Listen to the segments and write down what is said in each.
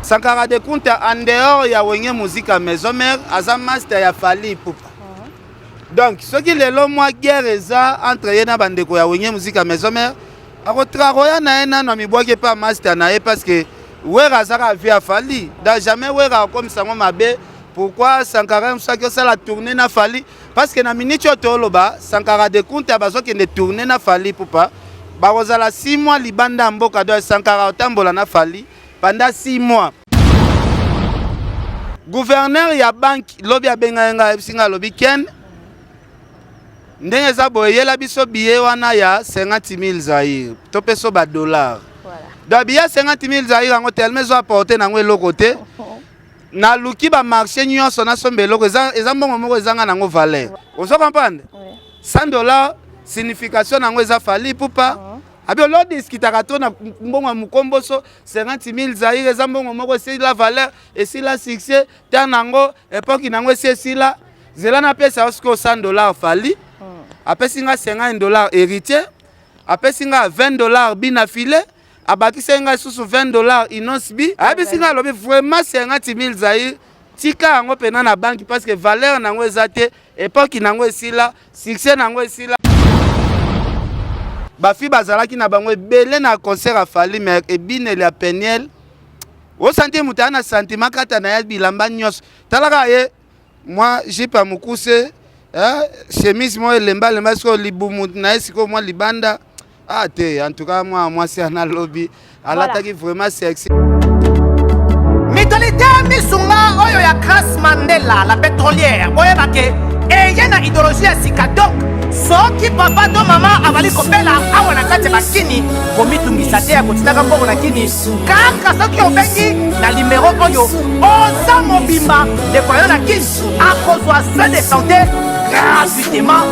Sankara de Kunta en dehors ya Wenge Musica Maison Mère aza master ya Fally Ipupa. Donc soki lelo mwa guerre eza entre ye na bandeko ya Wenge Musica Maison Mère, akotraroya na ye nano amibwaki epa master na ye parce que Wera azaka vie ya Fally. Donc jamais Wera akomisa yango mabe. Pourquoi Sankara soki osala tournée na Fally? Parce que na minute oyo toloba Sankara de Kunta bazokende tournée na Fally Ipupa, bakozala 6 mois libanda ya mboka. Donc Sankara otambola na Fally pendant 6 mois. Gouverneur ya banque lobi abengai ngai, ayebisi ngai, alobi: "Ken, ndenge eza boye, yela biso billet wana ya 50 000 zaire, topesa badollar." Donc billet ya 50 000 zaire yango, tellement ezo apporte nango eloko te, naluki bamarché nyonso nasomba eloko eza mbongo moko ezanga nango valeur. Ozo comprendre? 100 $, signification nango eza Fally Ipupa. Abi olodiskitaka to na mbongo ya mokomboso. 50 000 zaire eza mbongo moko esila valeur, esila succès te nango, époque nango esi esila. Zela napesa yo sikoyo 100 $. Fally apesi nga 50 $, Héritier apesi nga 20 $, bina file abakisi nga lisusu 20 $, Innoss'B ayebisi nga, alobi: "Vraiment, 50 000 zaire, tika yango mpena na banki parce que valeur nango eza te, époque nango esila, succès nango esila." Bafi bazalaki na bango ebele na concert ya Fally, mais ebineli ya Peniel, osanti moto aya na sentiment kata na ye. Bilamba nyonso, talaka ye mwa jupe ya mokuse, chemise moko elembalemba, sikoyo libumu na ye sikoyo mwa libanda. Ah te, en tout cas mwa mwasi ana lobi alataki vraiment sexy. Mutualité Misunga oyo ya Grace Mandela la pétrolière, boyebake eye na idéologie ya sika. Donc soki papa to mama azali kobela awa na kati ya bakini, komitungisa te ya kotindaka mbongo na kini. Kaka soki obengi na nimero oyo, oza mobimba, ndeko na yo na kini akozwa soin de santé gratuitement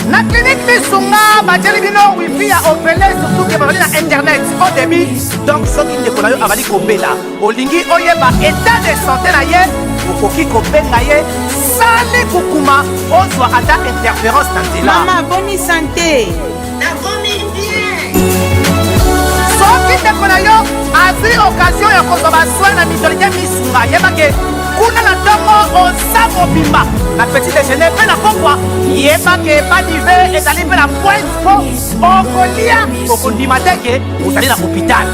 na clinique Misunga. Batieli bino wifi ya ofele, surtout ke bazali na internet au débit. Donc soki ndeko na yo azali kobela, olingi oyeba état de santé na ye, okoki kobenga ye sali kukuma, ozwa ata interférence na nzela. Mama, boni santé? Nakomi bien. Soki ndeko na yo azwi occasion ya kozwa basoin na mutualité Misunga, yebake kuna na ntongo oza mobimba na petit déjeuner mpe na pokwa. Yebake badive ezali mpe na pointe, mpo okolia okondima te ke ozali na hôpital.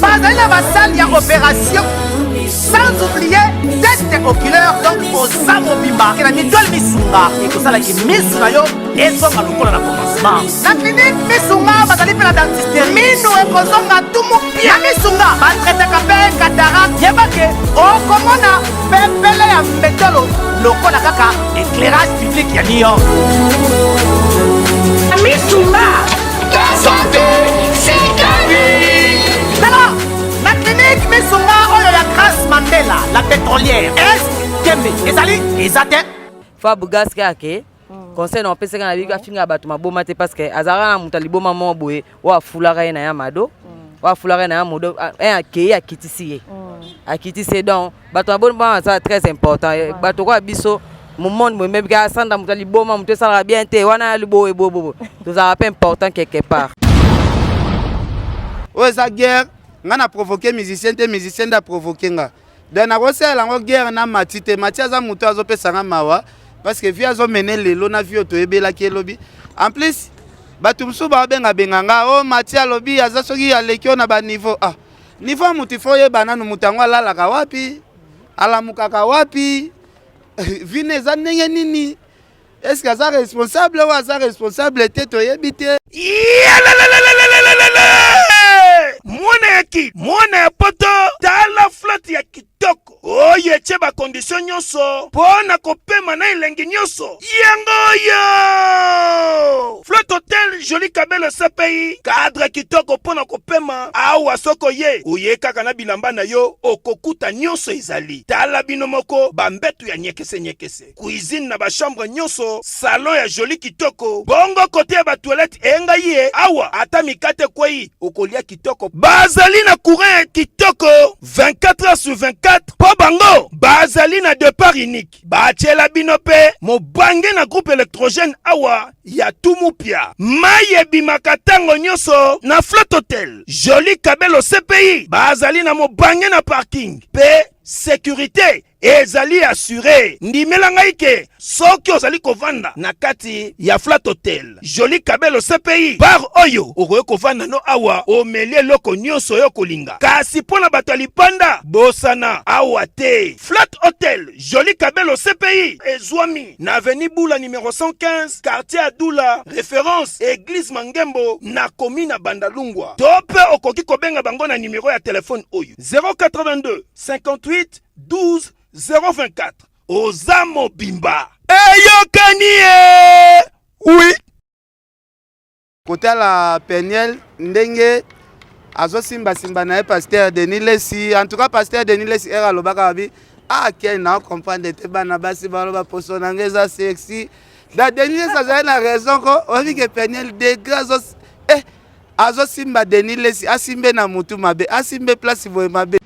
Bazali na basalle ya opération, sans oublier test oculaire. Donc oza mobimba ke na mutuelle Misunga, ekosalaki misu na yo ezonga lokola na commencement. Na clinique Misunga bazali mpe na dentiste, minu ekozonga tumu pia. Na Misunga batraitaka mpe cataracte. Yebake okomona pepele ya mbetolo lokola kaka éclairage public ya New York. Misunga. Santé, c'est la vie. Tala, na clinique Misunga oyo ya Grace Mandela la pétrolière, est tembe ezali eza te. Fabregas kaka ke conseil na opesaka na biki, afinga bato maboma te, parce que azalaka na moto ya liboma moko boye oyo afulaka ye na ya mado, oyo afulaka ye na ya modo e akei akitisi ye, akitisi ye. Donc bato maboma baza très important. Bato koya biso momonde boye, mebi kaka asanda moto ya liboma, moto esalaka bien te wana ya liboye boye, tozalaka mpe important quelque part. Oyo eza guerre. Nga na provoke musicien te, musicien nde aprovoke nga. Donc nakosalela yango guerre na Mati te. Mati aza moto azopesanga mawa parce que vie azomene lelo na vie oyo toyebelaki elobi. En plus bato mosusu baobengabenga nga o Mati alobi aza soki aleki oyo na baniveau. Ah, niveau ya moto, ifo oyeba nanu moto yango alalaka wapi, alamukaka wapi, vine eza ndenge nini, est-ce aza responsable oyo aza responsable te, toyebi te. Mwana ya ki mwana ya poto, tala flotte ya kitoko oyo etie bacondition nyonso mpo na kopema na elengi nyonso. Yango oyo Flotte Hotel Joli Kabelo CPI, cadre kitoko mpo na kopema awa. Soko ye oye kaka na bilamba na yo, okokuta nyonso ezali. Tala bino moko: bambeto ya nyekese-nyekese, cuisine na bachambre nyonso, salon ya joli kitoko, bongo kote ya batoilette eyengai ye awa. Ata mikate ekwei, okolia kitoko. Bazali na courant ya kitoko 24 heures sur 24 mpo bango. Bazali na depart unique. Batiela bino mpe mobange na groupe électrogène awa ya Tumupia. Mai ebimaka ntango nyonso na Flat Hotel. Jolie Kabelo CPI bazali na mobange na parking mpe sécurité ezali assure. Ndimela ngai ke soki ozali kovanda na kati ya Flat Hotel Jolie Kabelo CPI bar oyo okoki kovanda no awa omeli eloko nyonso oyo okolinga. Kasi mpo na bato ya lipanda bosana awa te. Flat Hotel Jolie Kabelo CPI ezwami na avenue Bula numero 115 quartier Adula référence église Mangembo na commune ya Bandalungwa. To mpe okoki kobenga bango na numero ya telefone oyo 082 58 12 024. Oza mobimba eyokani ye oui. Kotala Peniel ndenge azosimbasimba na ye pasteur Denis Lessi. En tout cas pasteur Denis Lessi ere alobaka babi ah ken na comprendre te bana basi baloba poso na ngai eza sexy. Da Denis Lessi azali na raison ko oyebi ke Peniel degre azo eh azosimba Denis Lessi asimbe na mutu mabe asimbe place boye mabe.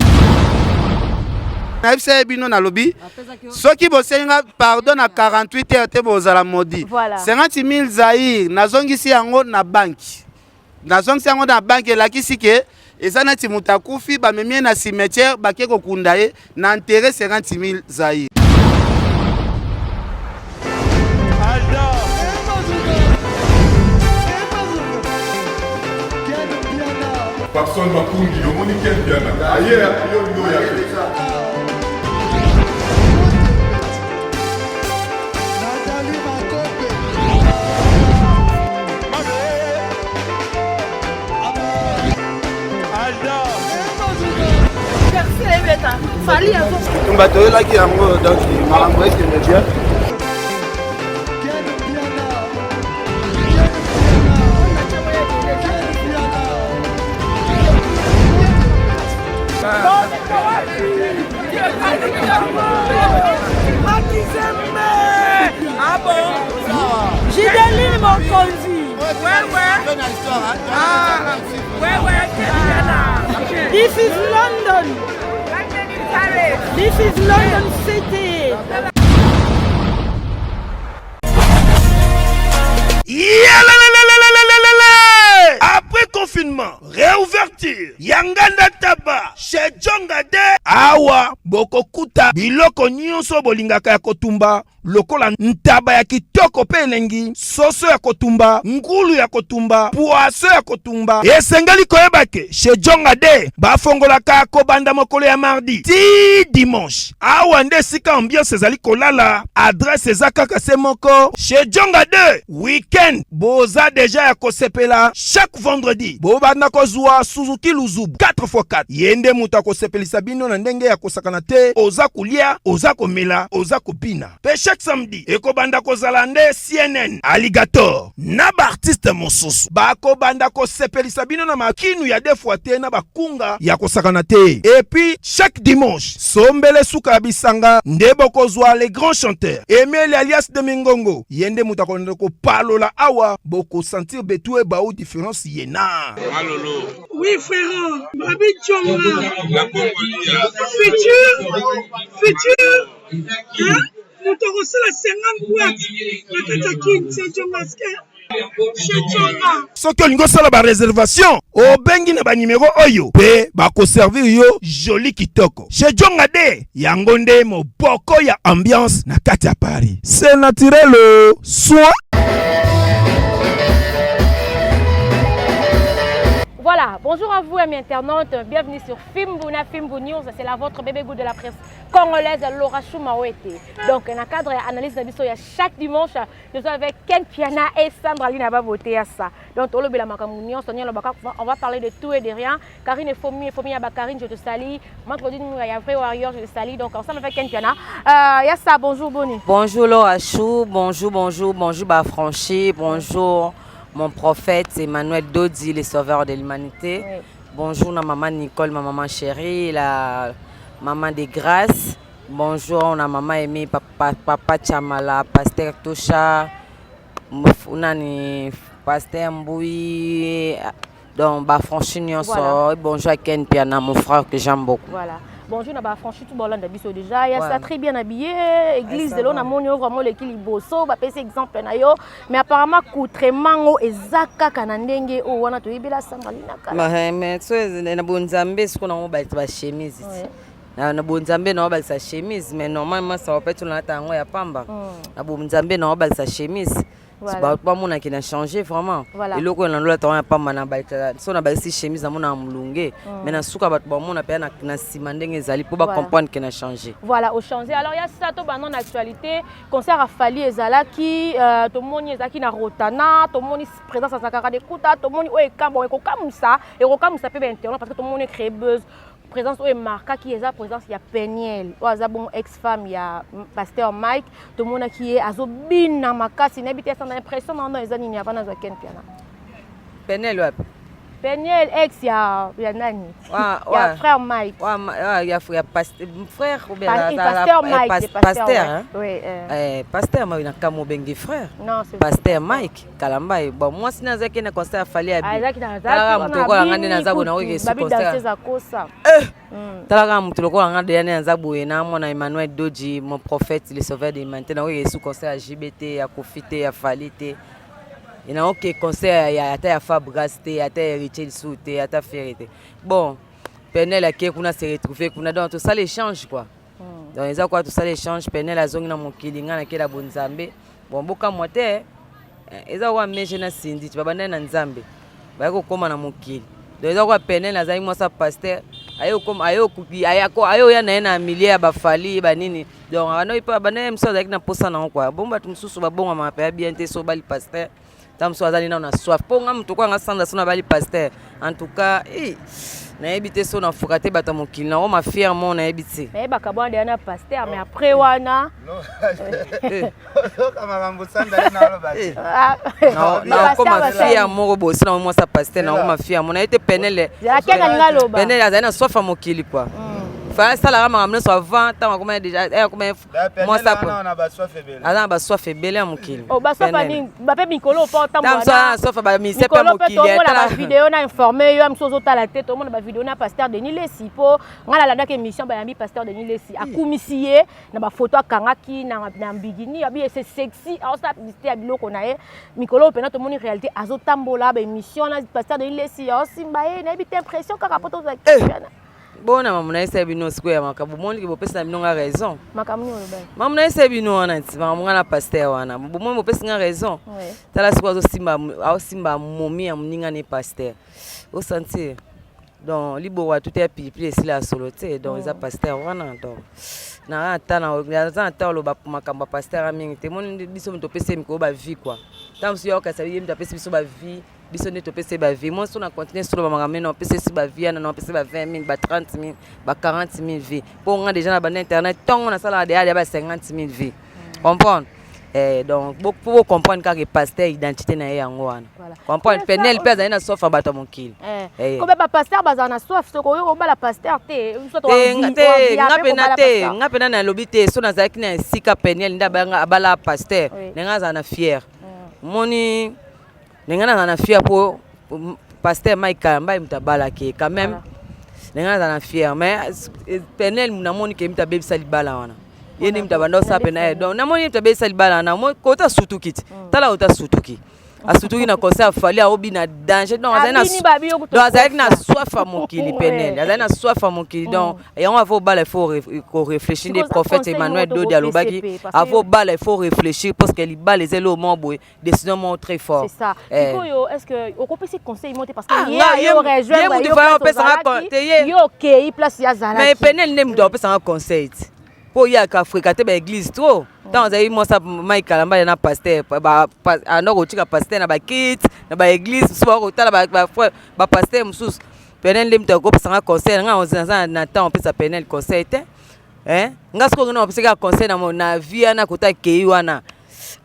Nayebisa ye bino nalobi soki bosengi nga pardon na 48 heures te bozala maudit. Voilà. 50 000 Zaïre nazongisi yango na banque. Nazongisi yango na banque elakisi ke eza neti moto akufi bamemi ye na cimetière bake kokunda ye na enterre 50 000 Zaïre. Papson Makungi, omoni Ken Mpiana aye yo olingi oya te. Tumba toyelaki yango donc makambo ekende bien. Gideline Mokonzi. This is London. This is London City. Yalalalalalalalala! Après confinement, réouverture ya nganda taba chez Djonga de awa bokokuta biloko nyonso bolingaka ya kotumba lokola ntaba ya kitoko mpe elengi, soso ya kotumba, ngulu ya kotumba, poisson ya kotumba. Esengeli koyeba ke chez Djonga de bafongolaka kobanda mokolo ya mardi ti dimanche. Awa nde esika ambiance ezali kolala, adresse eza kaka se moko chez Djonga 2. Weekend boza deja ya kosepela chaque vendredi bobanda kozwa Suzuki Luzubu 4x4. Ye nde moto akosepelisa bino na ndenge ya kosakana te, oza kolia, oza komela, oza kobina. Pe chaque samedi ekobanda kozala nde CNN, Alligator na ba artiste mosusu bakobanda kosepelisa bino na makinu ya deux fois te na bakunga ya kosakana te. Et puis chaque dimanche sombele suka ya bisanga nde bokozwa les grands chanteurs Emeli alias de Mingongo, ye nde moto akolanda kopalola awa, bokosentir betu ebau difference ye na Oui frère, Babi Djonga. Futur, futur, hein? Moto akosala 50 boîte na kati ya Kin, c'est Djonga chez Djonga. Soki olingi osala ba reservation obengi na ba numero oyo pe bakoservir yo joli kitoko. Chez Djonga de yango nde moboko ya ambiance na kati ya Paris. C'est naturel soin. Voilà, bonjour à vous amis internautes, bienvenue sur Fimbu na Fimbu News, c'est la votre bébé goût de la presse congolaise Laura Choumawete. Donc, dans le cadre analyse de biso ya chaque dimanche, nous sommes avec Ken Piana et Sandra Lina Bavoté à ça. Donc, tolobela makambo nyonso, on va parler de tout et de rien. Karine Fomi, Fomi Yaba Karine, je te salue. Moi, Claudine Mouraya, vrai warrior, je te salue. Donc, ensemble avec Ken Piana. Yassa, bonjour, Boni. Bonjour Laura Chou, bonjour, bonjour, bonjour Bafranchi, bonjour mon prophète Emmanuel Dodi, le sauveur de l'humanité. Oui. Bonjour ma maman Nicole, ma maman chérie, la maman de grâce. Bonjour na maman Aimée, papa, papa Chamala, pasteur Tosha, nani, pasteur Mboui, Donc bafranchi nyonso voilà. Bonjour à Ken Piana, mon frère que j'aime beaucoup. Voilà. Bonjour na bafranchi tout bolanda biso déjà ya ça très bien habillé église de lona moni vraiment leki liboso bapesi exemple na yo mais apparemment coutrement ngo eza kaka na ndenge oyo wana toyebela sanga linaka mais so na bonzambe siko nango balita bachemise na bonzambe na obalisa chemise mais normalement ça va être olata yango ya pamba na bonzambe na obalisa chemise. Bato bamonaki na changer vraiment. Eloko oyo nalolata wana pamba na balisa so na balisi chemise namona molunge mais na suka bato bamona mpe na nsima ndenge ezali mpo bacomprendre ke na changer. Voilà, ochanger. Alors ya sa to banda na actualité, concert ya Fally ezalaki, tomoni ezalaki na Rotana, tomoni présence azalaka dekuta, tomoni oyo ekambo ekokamwisa, ekokamwisa mpe bainternet parce que tomoni créer buzz. Présence oyo emarkaki eza présence ya Peniel oyo aza bongo ex femme ya pasteur Mike. Tomonaki ye azobina makasi, nayebi te asana impression na wana eza nini avant nazwa Ken Piana. Peniel wapi? Peniel ex ya nani? Ya frère Mike. Ya frère ou bien pasteur Mike, pasteur, hein? Oui, pasteur Mike na kamo bengi frère. Non, c'est pasteur Mike Kalamba. Bon, moi si nazaki na concert ya Fally abi. Talaka moto lokola nga nde naza boye nakoki esu concert. Talaka moto lokola nga deya nde naza boye na mwana Emmanuel Doji, mon prophète, le sauveur de l'humanité, nakoki esu concert ya JBT, ya Kofi te, ya Fally te. Nakoki concert ya ata ya Fabregas te, ata ya Héritier Lisu te, ata Ferre te. Bon, Peniel ake kuna se retrouver kuna, donc tosala échange quoi. Donc eza kwa tosala échange, Peniel azongi na mokili, nga nakela bonzambe. Bon, bokamwa te, eza kwa meje na Cindy, babandai na Nzambe baye kokóma na mokili. Donc eza kwa Peniel azali mwasa pasteur, aye kokóma, aye oya na ye na milieu ya bafali banini. Donc abandaki mosusu azalaki na posa nango quoi. Bon, bato mosusu babongama mpe ya bien te so bali pasteur. Ta mosusu azali nano na soif mpo nga moto kwanga sanda so na bali pasteur. En tout cas, nayebi te so nafuka te bato ya mokili nango ma fière mo nayebi te. Nayebaka bwana deya na pasteur, mais après wana nakoma fière moko boye so na mwasa pasteur, nakoma fière mo naye te. Penele Penele azali na soif ya mokili quoi. Fa asalaka makambo nyonso avant ntango akoma déjà, akoma mwasa aza na basoif ebele ya mokili. Bape mikolo mpo otambola bamise mpe mokili. Tomona bavideo na informe yo mosu ozotala te, tomona bavideo na pasteur Denis Lesi mpo ngai nalandaki émission bayambi pasteur Denis Lesi, akumisi ye na bafoto akangaki na mbigini abi ese sexy, aosala publicité ya biloko na ye. Mikolo mpena tomoni réalité azotambola baémission na pasteur Denis Lesi, aosimba ye. Nayebi te, impression kaka mpo tozala. Bona mamu nayesa bino sikoyo ya makambo bomoni bopesa na bino nga raison. Makambo nini oloba? Mamu nayesa bino wana nti makambo nga na pasteur wana, bomoni bopesi nga raison. Tala sikoyo azosimba, aosimba momi ya moninga ne pasteur, osentir donc liboko ya tuta ya pilipili esila ya solo te. Donc eza pasteur wana. Donc naza na ta oloba makambo ya pasteur ya mingi te. Moni biso moto opesi ye mikolo bavie quoi, ntango mosusu ya okasa ye moto apesi biso bavie, biso nde topesi ye bavie. Moi so na continue solo bamakambo nde napesi esi bavie wana, napesi ba 20 000, ba 30 000, ba 40 000 vie mpo nga déjà na banda internet ntongo nasalaka deya deya ba 50 000 vie, comprendre. Donc po bocomprendre kaka pasteur identité na ye yango wana, comprendre. Penel mpe azali na soif ya bato ya mokili. Kobe bapasteur bazala na soif, soki oyo obala pasteur te. Nga mpena te, nga mpena nalobi te. So nazalaki na esika Peniel nde abala pasteur, ndenge azala na fiere moni, ndenge nazala na fiere mpo pasteur Mike Kalamba ye moto abalaki quand même, ndenge nazala na fiere. Mais Penel namoni ke moto abebisa libala wana, ye nde moto abanda osala pena ye. Donc namoni ye moto abebisa libala wana, kota asutuki ti tala kota asutuki, asutuki na concert Fally, aobi na danger. Donc azalaki na soif ya mokili, Penel azalaki na soif ya mokili. Donc yango avant obala, il faut koréfléchir. Nde prophète Emmanuel Dodi alobaki, avant obala, il faut réfléchir, parce que libala eza eloko moko boye, décision moko très fort. C'est ça. Sikoyo, est ce que okopesi conseil mo te? Parce que ye yo rejoindre yo, okei place ya azalaki. Mais Penel nde moto apesanga conseil ti mpo ye aka te baéglise trop. Ntango azali mwasa Mike Kalamba na pasteur, anda kotika pasteur na bakite na baéglise mosusu, bakotala bapasteur mosusu. Penel nde moto akopesanga conseil. Nga naza na temps opesa Penel conseil te. Nga sikoyo ngena opesaka conseil na vie wana, kota akei wana,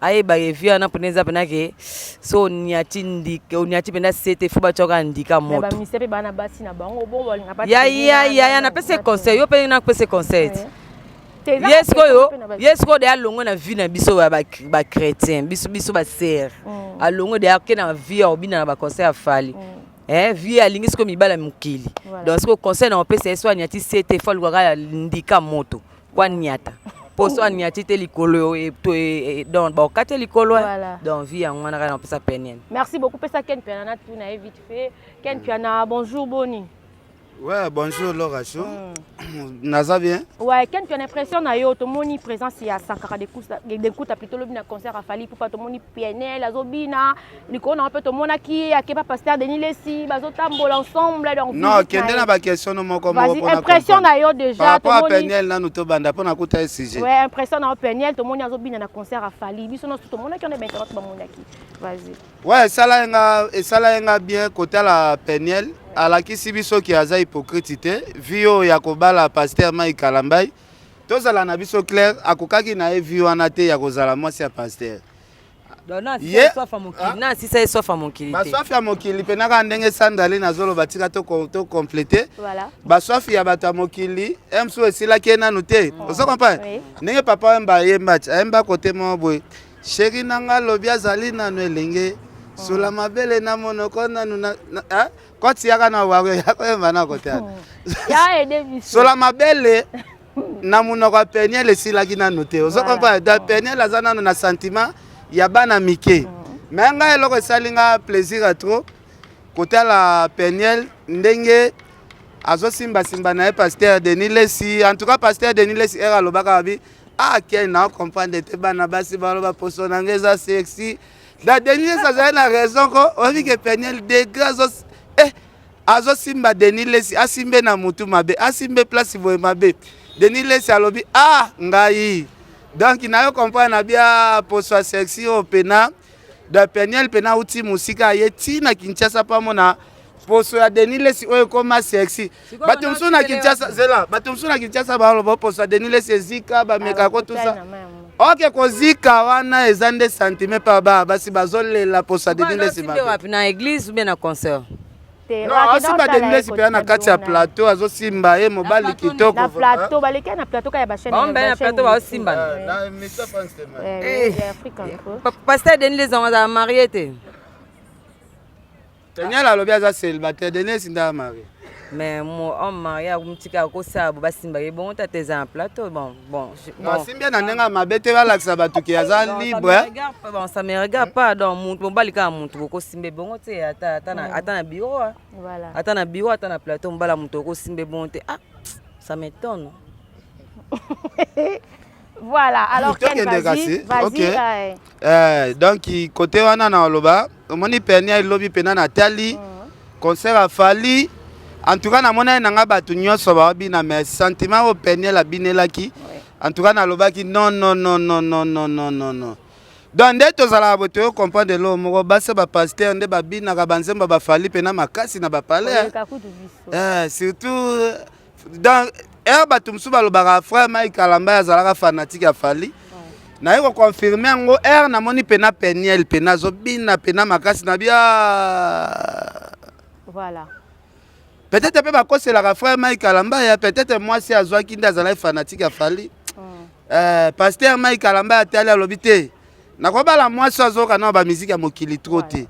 ayeba ye vie wana mpena eza mpena ke so oniati ndika, oniati mpenza se te, fo batiaka ndika moto. Yaya napesi conseil, yo mpe napesi conseil te. Ye sikoyo, ye sikoyo deya alongwe na vie na biso ya bachrétien, biso basere, alongwe deya ake na vie ya kobina na baconcert ya Fally. Eh, vie alingi sikoyo mibala mokili. Donc sikoyo conseil na opesa ye so anyati se te fo alukaka ya ndika moto po aniata. Po so aniati te likolo e, to e, e, donc baokati likolo voilà. Donc vie yango wana kaka na opesa Peniel. Merci beaucoup pesa Ken Piana na tuna ye vite fait. Ken Piana bonjour boni. Ouais, bonjour Laura Chou. Naza bien? Ouais, Ken tu as l'impression na yo tomoni présence ya Sankara de Kusa de Kuta plutôt lobi na concert à Fally Ipupa tomoni PNL azobina likolo na pe tomonaki akepa pasteur Denis Lessi bazotambola ensemble donc Non, kende na ba question no moko moko pona impression na yo déjà tomoni Par PNL nanu tobanda pona kuta sujet. Ouais, impression na yo PNL tomoni azobina na concert à Fally biso nyonso tomonaki on est bien bamonaki. Vas-y. Ouais, esala ye nga esala ye nga bien kotala Peniel alakisi biso ke aza hypocrite te vie oyo ya kobala pasteur Mike Kalambay tozala na biso clair akokaki na ye vie wana te ya kozala mwasi ya pasteur ye na asisa ye soif ya mokili te basoif ya mokili mpena kaka ndenge Sandraline azoloba tika to complete basoif ya bato ya mokili msu esilaki ye nanu te. Ozo comprendre ndenge papa Oyemba ayemba ti ayemba kote moko boye: "Chéri na nga alobi azali nanu elenge, sula mabele na monoko nanu na koti yaka na wario ya koyemba na kote wana sola mabele na monoko ya Peniel esilaki nanu te." Ozo comprendre? Donc Peniel aza nanu na sentiment ya bana mike. Mais ngai eloko esali nga plaisir ya trop kotala Peniel ndenge azosimbasimba na ye pasteur Denis Lesi. En tout cas, pasteur Denis Lesi ere alobaka babi: "Ah Ken, na comprendre te, bana basi baloba poso na ngai eza sexy." Da Denis Lesi azali na raison ko oyebi ke Peniel degré azo azosimba Denis Lesi, asimbe na mutu mabe, asimbe place boye mabe. Denis Lesi alobi: "Ah ngai donc nayo comprendre na bia poso ya sexy oyo pena." Da Peniel pena auti mosika, aye ntina Kinshasa mpo amona poso ya Denis Lesi oyo ekoma sexy. Bato mosusu na Kinshasa, zela, bato mosusu na Kinshasa baloba poso ya Denis Lesi ezika, bameka kotusa oke kozika wana eza nde sentiment mpa ba basi bazolela poso ya Denis Lesi mabe. Wapi, na église ou bien na concert? Non, asimba Denis Lesi mpenza na kati ya plateau, azosimba ye mobali kitoko. Na plateau, baleki na plateau kaka ya bachaîne. Baombe na plateau baosimba. Pasteur Denis Lesi azala marié te? Peniel alobi aza célibataire, Denis nda marié. Mais mo homme marié akomitika akosala bo basimbaka ye bongo tata eza na plateau? Bon. Bon, asimbi ye na ndenge ya mabe te, balakisa bato ke aza libre. Bon, ça me regarde pas. Donc mutu mobali kaka mutu bokosimba bongo te, ata na bureau, ata na bureau, ata na plateau, mobala moto okosimba bongo te. Ah, ça m'étonne. Voilà, alors Ken, vas-y, vas-y. Ok. Donc côté wana na oloba omoni Peniel elobi mpena natali concert a Fally. En tout cas, namoni ye na nga bato nyonso baobina, mais sentiment oyo Peniel abinelaki, en tout cas nalobaki: "Non, non, non, non, non, non, non, non, non." Donc nde tozalaka boye, toyo comprendre eloko moko: basi bapasteur nde babinaka banzembo bafali mpena makasi na bapalais, surtout donc ere bato mosusu balobaka frère Mike Kalamba azalaka fanatique ya Fally. Naye koconfirme yango ere namoni mpena Peniel mpena azobina mpena makasi na bia. Peut-être mpe bakoselaka frère Mike Kalamba ya peut-être mwasi azwaki nde azalaki fanatique ya Fally. Pasteur Mike Kalamba atali, alobi te nakobala mwasi azoyoka nao bamiziki ya mokili trop te.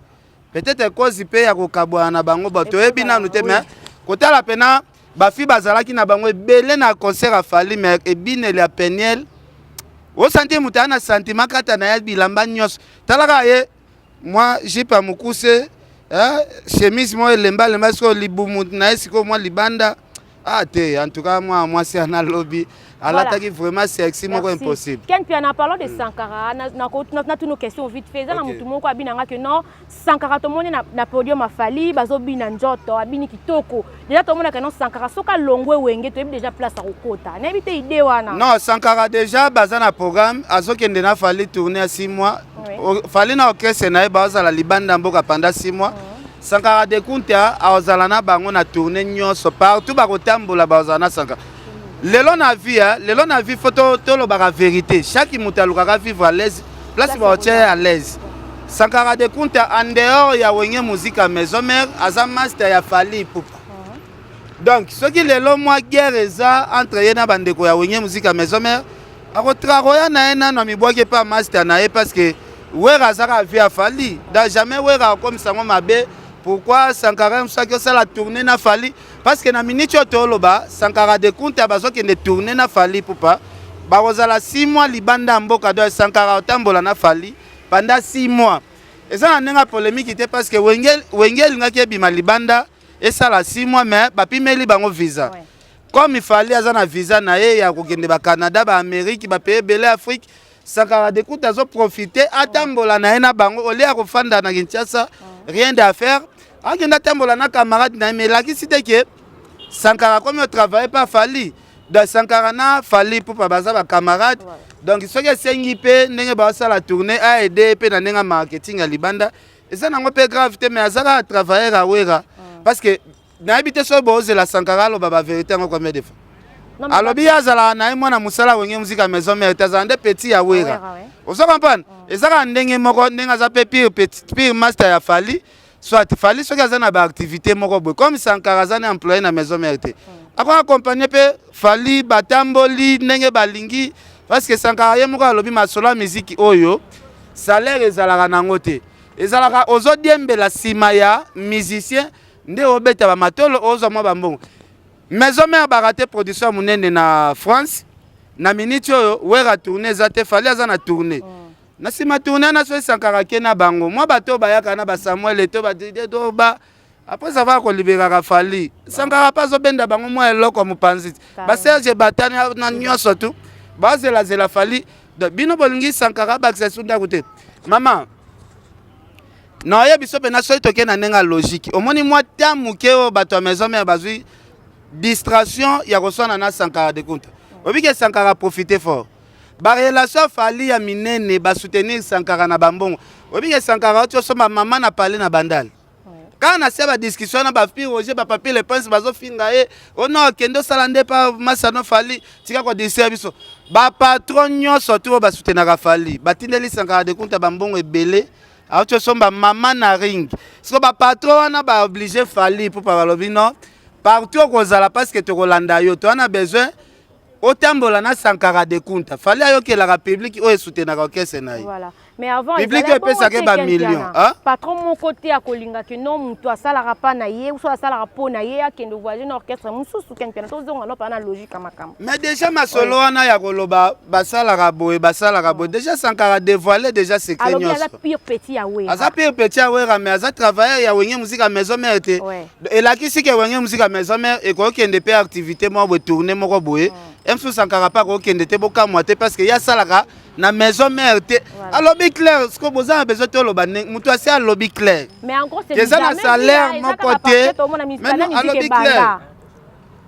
Peut-être cause mpe ya kokabwana na bango, bato toyebi nanu te. Mais kotala mpena bafi bazalaki na bango ebele na concert ya Fally, mais ebineli ya Peniel, osanti moto aya na sentiment kata na ye bilamba nyonso. Talaka ye mwa jupe ya mokuse, chemise moko elembalemba, sikoyo libumu na ye sikoyo mwa libanda. Ah te, en tout cas mwa mwasi ana lobi alataki vraiment sexy moko impossible. Ken Piana, parlons de Sankara. Na tuna question vite fait. Eza na mutu moko abinanga que non, Sankara tomoni na podium a Fally bazobina nzoto, abini kitoko. Déjà tomonaka non, Sankara soki alongwe Wenge, toyebi déjà place akokota. Nayebi te idée wana. Non, Sankara déjà baza na programme, azokende na Fally tournée ya 6 mois. Fally na orchestre na ye bazala libanda mboka pendant 6 mois. Sankara de Kunta azala na bango na tournée nyonso, partout bakotambola bazala na Sankara. Lelo na vie, lelo na vie faut tolobaka vérité: chaque moto alukaka vivre à l'aise place baotia ye à l'aise. Sankara de Kunta, en dehors ya Wenge Musica Maison Mère, aza master ya Fally Ipupa. Donc soki lelo mwa guerre eza entre ye na bandeko ya Wenge Musica Maison Mère, akotrakoya na ye nano amibwaki epa master na ye, parce que Wera azaka vie ya Fally. Da jamais Wera akomisa yango mabe. Pourquoi Sankara soki osala tournée na Fally? Parce que na minute oyo toloba, Sankara de Kunta bazokende tournée na Fally Ipupa, bakozala 6 mois libanda ya mboka. Donc Sankara otambola na Fally pendant 6 mois, eza na ndenge ya polémique te, parce que Wenge, Wenge elingaki ebima libanda esala 6 mois, mais bapimeli bango visa. Comme Fally aza na visa na ye ya kokende baCanada, baAmérique, bapays ebele, Afrique, Sankara de Kunta azoprofite atambola na ye na bango olie ya kofanda na Kinshasa, rien d'affaire, akende atambola na camarade na ye. Mais elakisi te ke Sankara komi otravaille pa Fally. Donc Sankara na Fally Ipupa baza bacamarade. Donc soki esengi mpe ndenge baosala tournée, aide mpe na ndenge ya marketing ya libanda, eza nango mpe grave te. Mais aza kaka travailleur awera, parce que nayebi te soki boozela Sankara aloba bavérité yango combien de fois. Alobi ye azalaka na ye mwana mosala Wenge Musica Maison Mère te, azala nde petit ya Wera. Ozo comprendre? Eza kaka ndenge moko ndenge aza mpe pire petit, pire master ya Fally. Soit Fally soki aza na baactivité moko boye, comme Sankara aza na employé na Maison Mère te, ako accompagne mpe Fally, batamboli ndenge balingi, parce que Sankara ye moko alobi masolo ya miziki oyo, salaire ezalaka nango te, ezalaka ozodiembela nsima ya musicien nde obeta bamatolo, ozwa mwa bambongo. Maison Mère barate production ya monene na France. Na minute oyo Wera tournée eza te, Fally aza na tournée. Na nsima tournée wana, so esankaka ke na bango mwa bato oyo bayaka na baSamuel Eto, baDidier Drogba, après ça va koliberaka Fally. Sankara mpe azobenda bango mwa eloko mopanzi, baSerge Batani na nyonso tu bazelazela Fally. Donc bino bolingi Sankara abakisa su ndako te. Mama, naoyebi biso mpena soki tokei na ndenge ya logique, omoni mwa ta moke oyo bato ya Maison Mère bazwi distraction ya koswana na Sankara de Kunta. Oyebi ke Sankara profite fort barelation Fally ya minene, basoutenir Sankara na bambongo. Oyebi ke Sankara oti osomba mama na pale na Bandale kaka na se ya badiscussion na bapi Roger, bapapi Le Prince bazofinga ye ono akende osala nde pa masano. Fally tika kodistraire biso. Bapatron nyonso tu oyo basoutenaka Fally batindeli Sankara de Kunta bambongo ebele, auti osomba mama na ring. Siko bapatron wana baoblige Fally mpo balobi non, partout okozala, parce que tokolanda yo, toza na besoin otambola na Sankara de Kunta. Fally ayokelaka public oyo esoutenaka orchestre na ye. Voilà. Mais avant public oyo epesaka bamillion. Patron moko te akolingaki no moto asalaka mpa na ye, so asalaka mpo na ye, akende voyage na orchestre mosusu. Ken Mpiana, tozonga no mpa na logique ya makambo. Mais déjà masolo wana ya koloba basalaka boye, basalaka boye, déjà Sankara dévoilé déjà secret. Alobi aza nyonso pire petit ya Wera. Aza pire petit ya Wera, mais aza travailleur ya Wenge Musica Maison Mère te. Elakisi ke Wenge Musica Maison Mère ekokende mpe activité moko boye, tournée moko boye, mosusu Sankara mpe akokende te. Bokamwa te, parce que ye asalaka na Maison Mère te. Alobi clair. Siko boza na besoin te oloba ndenge moto asi alobi clair. Mais en gros, c'est eza na salaire moko te. Mais non, alobi clair,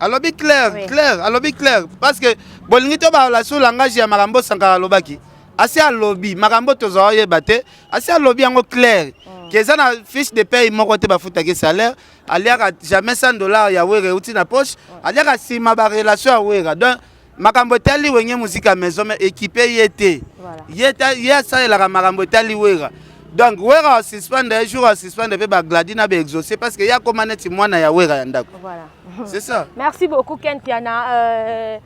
alobi clair. Clair, alobi clair, parce que bolingi to balola sur langage ya makambo Sankara alobaki. Asi alobi makambo tozwa oyeba te, asi alobi yango clair ke eza na fiche de paye moko te bafutaki salaire, aliaka jamais 100 $ ya Wera euti na poche, aliaka nsima barelation ya Wera. Donc makambo etali Wenge Musica Maison Mère équipe ye te. Ye ye asalelaka makambo etali Wera. Donc Wera asuspendre ye jour asuspendre mpe bagladi na baexaucé, parce que ye akóma neti mwana ya Wera ya ndako. C'est ça. Merci beaucoup, Ken Piana.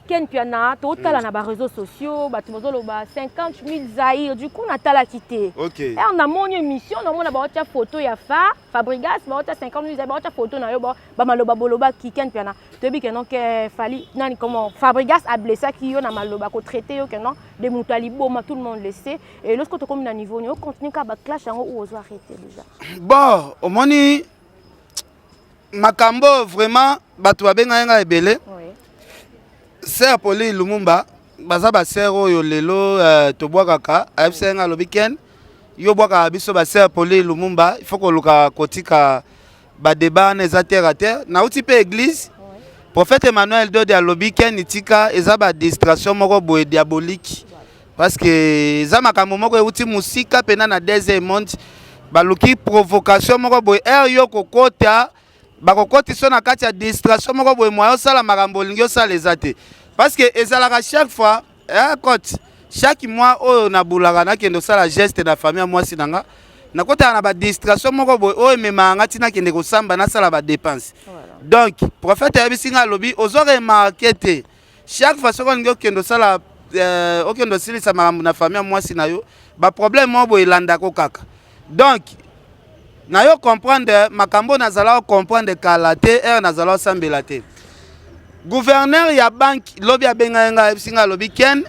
Ken Piana, totala na baréseaux sociaux, bato bazoloba 50 000 zaire. Du coup natalaki te. Ere namoni émission, namona baotia photo ya fa Fabregas, baotia 50 000 zaire, baotia photo na yo, bamaloba bolobaki. Ken Piana, toyebi ke non, ke Fally nani, comment Fabregas ablessaki yo na maloba kotraite yo ke non de moto ya liboma, tout le monde le sait. Et lorsque tokomi na niveau ni ocontinue kaka baclash yango ou ozo arrêté déjà? Bon, omoni makambo vraiment bato babengaki ngai ebele. Sœur Poli Lumumba, baza basœur oyo lelo tobwakaka, ayebisa ngai, alobi: "Ken, yo bwakaka biso basœur Poli Lumumba, il faut koluka kotika badébat wana, eza terre à terre." Nauti mpe église, prophète Emmanuel Dode alobi: "Ken, tika, eza badistraction moko boye diabolique, parce que eza makambo moko euti mosika mpena na deuxième monde, baluki provocation moko boye. Ere yo kokota, bakokotisa na kati ya distraction moko boye, moya osala makambo olingi osala eza te." Parce que ezalaka chaque fois cote chaque mois oyo nabulaka, nakende osala geste na famille ya mwasi na nga, nakotaka na badistraction moko boye oyo ememaka nga ntina nakende kosamba, nasala badepense. Donc prophète ayebisi nga, alobi: "Ozo remarke te, chaque fois soki olingi okende osala okende osilisa makambo na famille ya mwasi na yo, baproblème moko boye elandako kaka." Donc Nayo comprendre makambo nazala comprendre kala te, heure nazala osambela te. Gouverneur ya banque lobi abengaki ngai, ayebisi ngai, alobi Ken,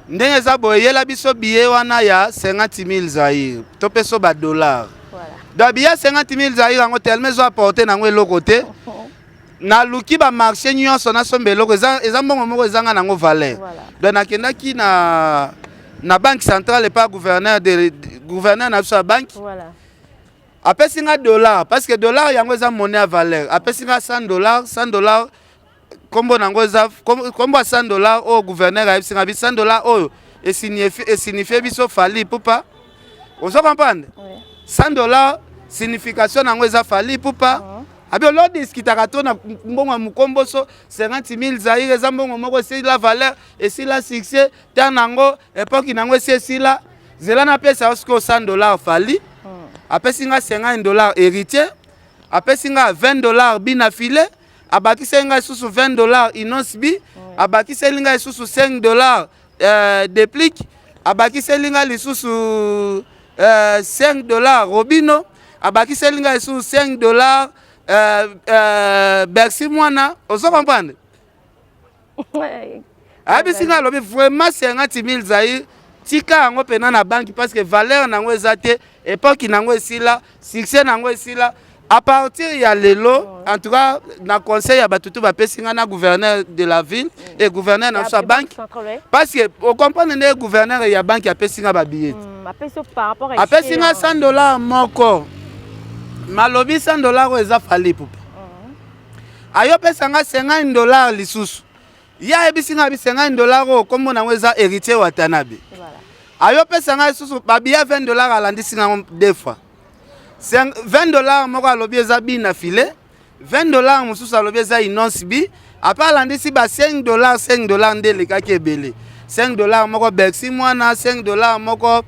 ndenge eza boye, yela biso billet wana ya 50 000 zaire, topesa ba dollar. Donc billet ya 50 000 zaire yango tellement ezo apporte nango eloko te. Naluki bamarché nyonso nasomba eloko, eza mbongo moko ezanga nango valeur. Donc nakendaki na banque centrale epa gouverneur de gouverneur na biso ya banque. Apesi nga dollar parce que dollar yango eza monnaie ya valeur. Apesi nga 100 dollar. 100 dollar, kombo nango eza kombo ya 100 dollar oyo gouverneur ayebisi nga bi 100 dollar oyo esignifie biso Fally Ipupa. Ozo comprendre? 100 dollar, signification nango eza Fally Ipupa. Abi olodiskitaka to na mbongo ya mokomboso 50 000 zaire eza mbongo moko esila valeur, esila succès ta nango, époque nango esi esila. Zela napesa yo sikoyo 100 dollar Fally. Apesi nga 50 dollar Héritier, apesi nga 20 dollar Bina File, abakiseli ngai lisusu 20 dollar Innoss'B, abakiseli ngai lisusu 5 dollar Déplique, abakiseli ngai lisusu 5 dollar Robino, abakiseli ngai lisusu 5 dollar Bercy Mwana. Ozo comprendre? Ayebisi ngai, alobi vraiment 50 000 zaire, tika yango mpena na banki parce que valeur nango eza te, époque nango esila, succès nango esila. À partir ya lelo, en tout cas na conseil ya bato tu bapesi ngai na gouverneur de la ville et gouverneur na biso ya banque, parce que ocomprendre ndenge gouverneur ya banque apesi ngai babillet. Apesi ngai 100 dollar moko, malobi 100 dollar oyo eza Fally Ipupa. Ayopesa ngai 50 dollar lisusu, ye ayebisi ngai bi 50 dollar oyo nkombo nango eza Héritier Watanabe. Ayopesa ngai lisusu babillet 20 dollar, alandisi ngango deux fois. 20 dollar moko alobi eza Bina File, 20 dollar mosusu alobi eza Innoss'B. Ape alandisi ba 5 dollar, 5 dollar nde elekaki ebele. 5 dollar moko Bercy Mwana, 5 dollar moko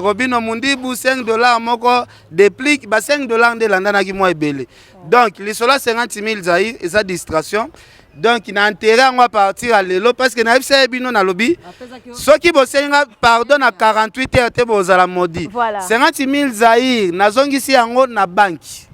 Robino Mundibu, 5 dollar moko Déplique. Ba 5 dollar nde elandanaki mwa ebele. Donc lisolo ya 50 000 zaire eza distraction. Donc na intérêt yango à partir ya lelo, parce que nayebisa ye bino, nalobi soki bosengi nga pardon na 48 heures te, bozala maudit. 50 000 zaire nazongisi yango na banki,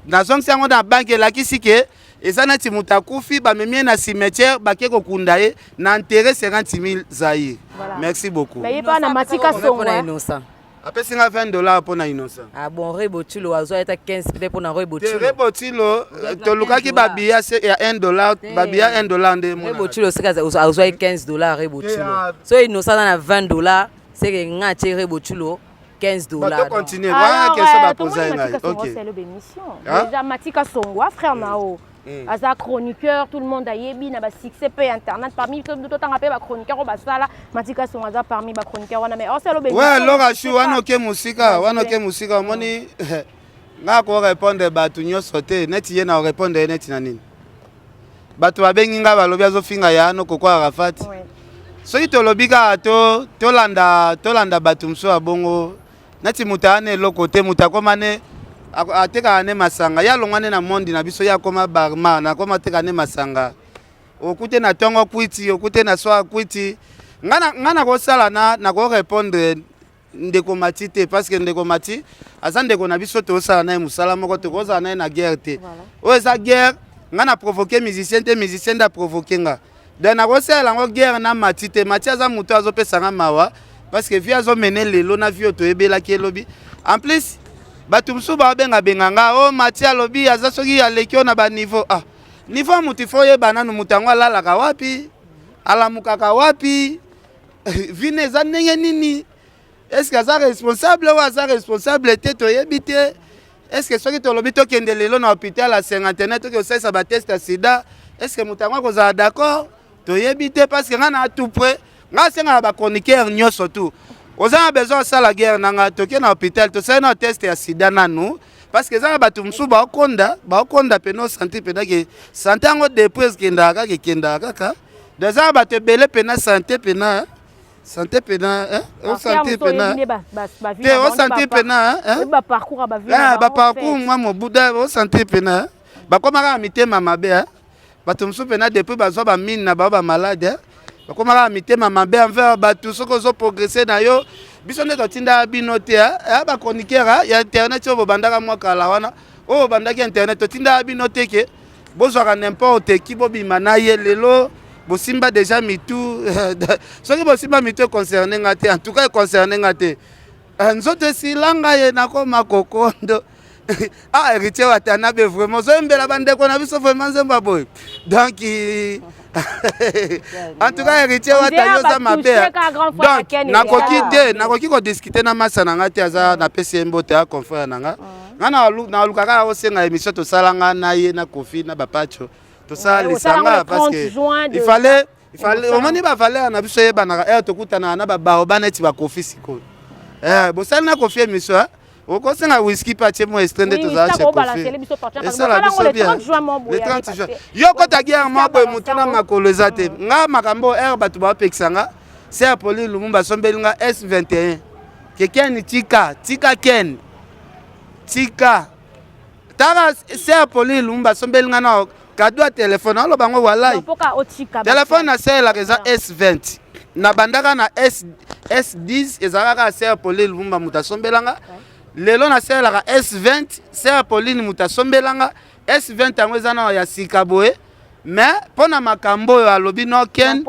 nazongisi yango na banki. Elakisi ke eza neti moto akufi, bamemi ye na cimetière, bake kokunda ye na intérêt 50 000 zaire. Merci beaucoup. Mais ye mpa na Matika Songo. Innocent. Apesi nga 20 dollar mpo na Innocent. Ah bon, Rebo Tilo azwa ata 15 peut-être mpo na Rebo Tilo. Rebo Tilo, tolukaki babillet ya 1 dollar, babillet 1 dollar nde. Rebo Tilo seka azwa 15 dollar Rebo Tilo. So Innocent aza na 20 dollar, seke nga atie Rebo Tilo 15 dollars. Bato continue wana question bapoza ye ngai. Ok, déjà Matika Songwa, frère nao aza chroniqueur, tout le monde ayebi na basuccès mpe internet. Parmi totanga mpe bachroniqueur oyo basala, Matika Songo aza parmi bachroniqueur wana, mais osala. Ouais, Laura Chu, wana oke mosika, wana oke mosika. Omoni nga korépondre bato nyonso te. Neti ye na korépondre ye neti na nini? Bato babengi nga, balobi azofinga ya no Koko Arafat. Soki tolobi kaka tolanda tolanda bato mosusu ya bongo, neti moto aya na eloko te, moto akóma ne atekaka ne masanga, ye alongwa ne na mondi na biso, ye akóma barman, akóma ateka ne masanga. Okute na ntongo kwiti, okute na soir kwiti. Nga nakosala na nakorépondre ndeko Mati te, parce que ndeko Mati aza ndeko na biso, tozosala na ye mosala moko, tokozala na ye na guerre te. Oyo eza guerre, nga na provoke musicien te, musicien nde aprovoke nga. Donc nakosalela yango guerre na Mati te. Mati aza moto azopesa nga mawa, parce que vie azomene lelo na vie oyo toyebelaki elobi. En plus bato mosusu babengabenga nga o Mati alobi aza soki aleki oyo na baniveau. Ah, niveau ya moto, ifo oyeba nanu moto yango alalaka wapi, alamukaka wapi, vine eza ndenge nini, est-ce aza responsable oyo aza responsable te, toyebi te. Est-ce soki tolobi tokende lelo na hôpital ya Cinquantenaire, toki kosalisa batest ya sida, est-ce moto yango akozala d'accord? Toyebi te, parce que ngai na tout près, ngai asengaka bachroniqueur nyonso tu oza na besoin osala guerre na ngai, toke na hôpital, tosali na test ya sida nanu, parce que eza na bato mosusu baokonda, baokonda pene osentir mpena ke santé yango depuis ekendaka kaka, ekendaka kaka. Donc eza na bato ebele pena santé pena santé pena osentir pena te, osentir pena baparcours mwa mobuda, osentir pena bakóma kaka mitema mabe. Bato mosusu mpena depuis bazwa bamine na bao bamalade, bakóma kaka mitema mabe envers bato. Soki ozoprogresse na yo, Biso nde totindaka bino te, eh, ba chroniqueur ya internet oyo bobandaka mwa kala wana, oyo bobandaki internet, totindaka bino te ke bozwaka n'importe qui bobima na ye. Lelo bosimba déjà mitu. Soki bosimba mitu, econcerne nga te. En tout cas, econcerne nga te. Nzoto esilanga ye, nakoma kokondo. Ah, Héritier Watanabe, vraiment ozoyembela bandeko na biso vraiment nzembo ya boye. Donc, en tout cas, Héritier Wata, yo oza mabe. Donc nakoki te, nakoki kodiscuter na masa na nga te. Aza, napesi ye mbote ya confrère na nga. Nga naluka kaka osenga émission tosala nga na ye, na Kofi, na Bapacho, tosala lisanga, parce que il fallait omoni bavaleur na biso eyebanaka. Ere tokutanaka na babaoba neti bakofi sikoyo, bosali na Kofi émission, okosenga whisky mpe atie mwa extrait nde tozala chez Kofi, esala biso bien le 30 juin. Yo kota guerre mwa boye, motu na makolo eza te. Nga makambo ere bato baopekisa nga, ser Poli Lumumba asombeli nga S21 ke Ken tika, tika Ken, tika. Tala, ser Poli Lumumba asombeli nga na cadeau ya telefone. Aloba yango, walai, telefone nasalelaka eza S20, nabandaka na S, S10, ezalaka kaka ser Pauline Lumumba moto asombelanga. Lelo nasalelaka S20, ser Pauline moto asombelanga S20. Yango eza na ya sika boye, mais mpo na makambo oyo alobi, no Ken,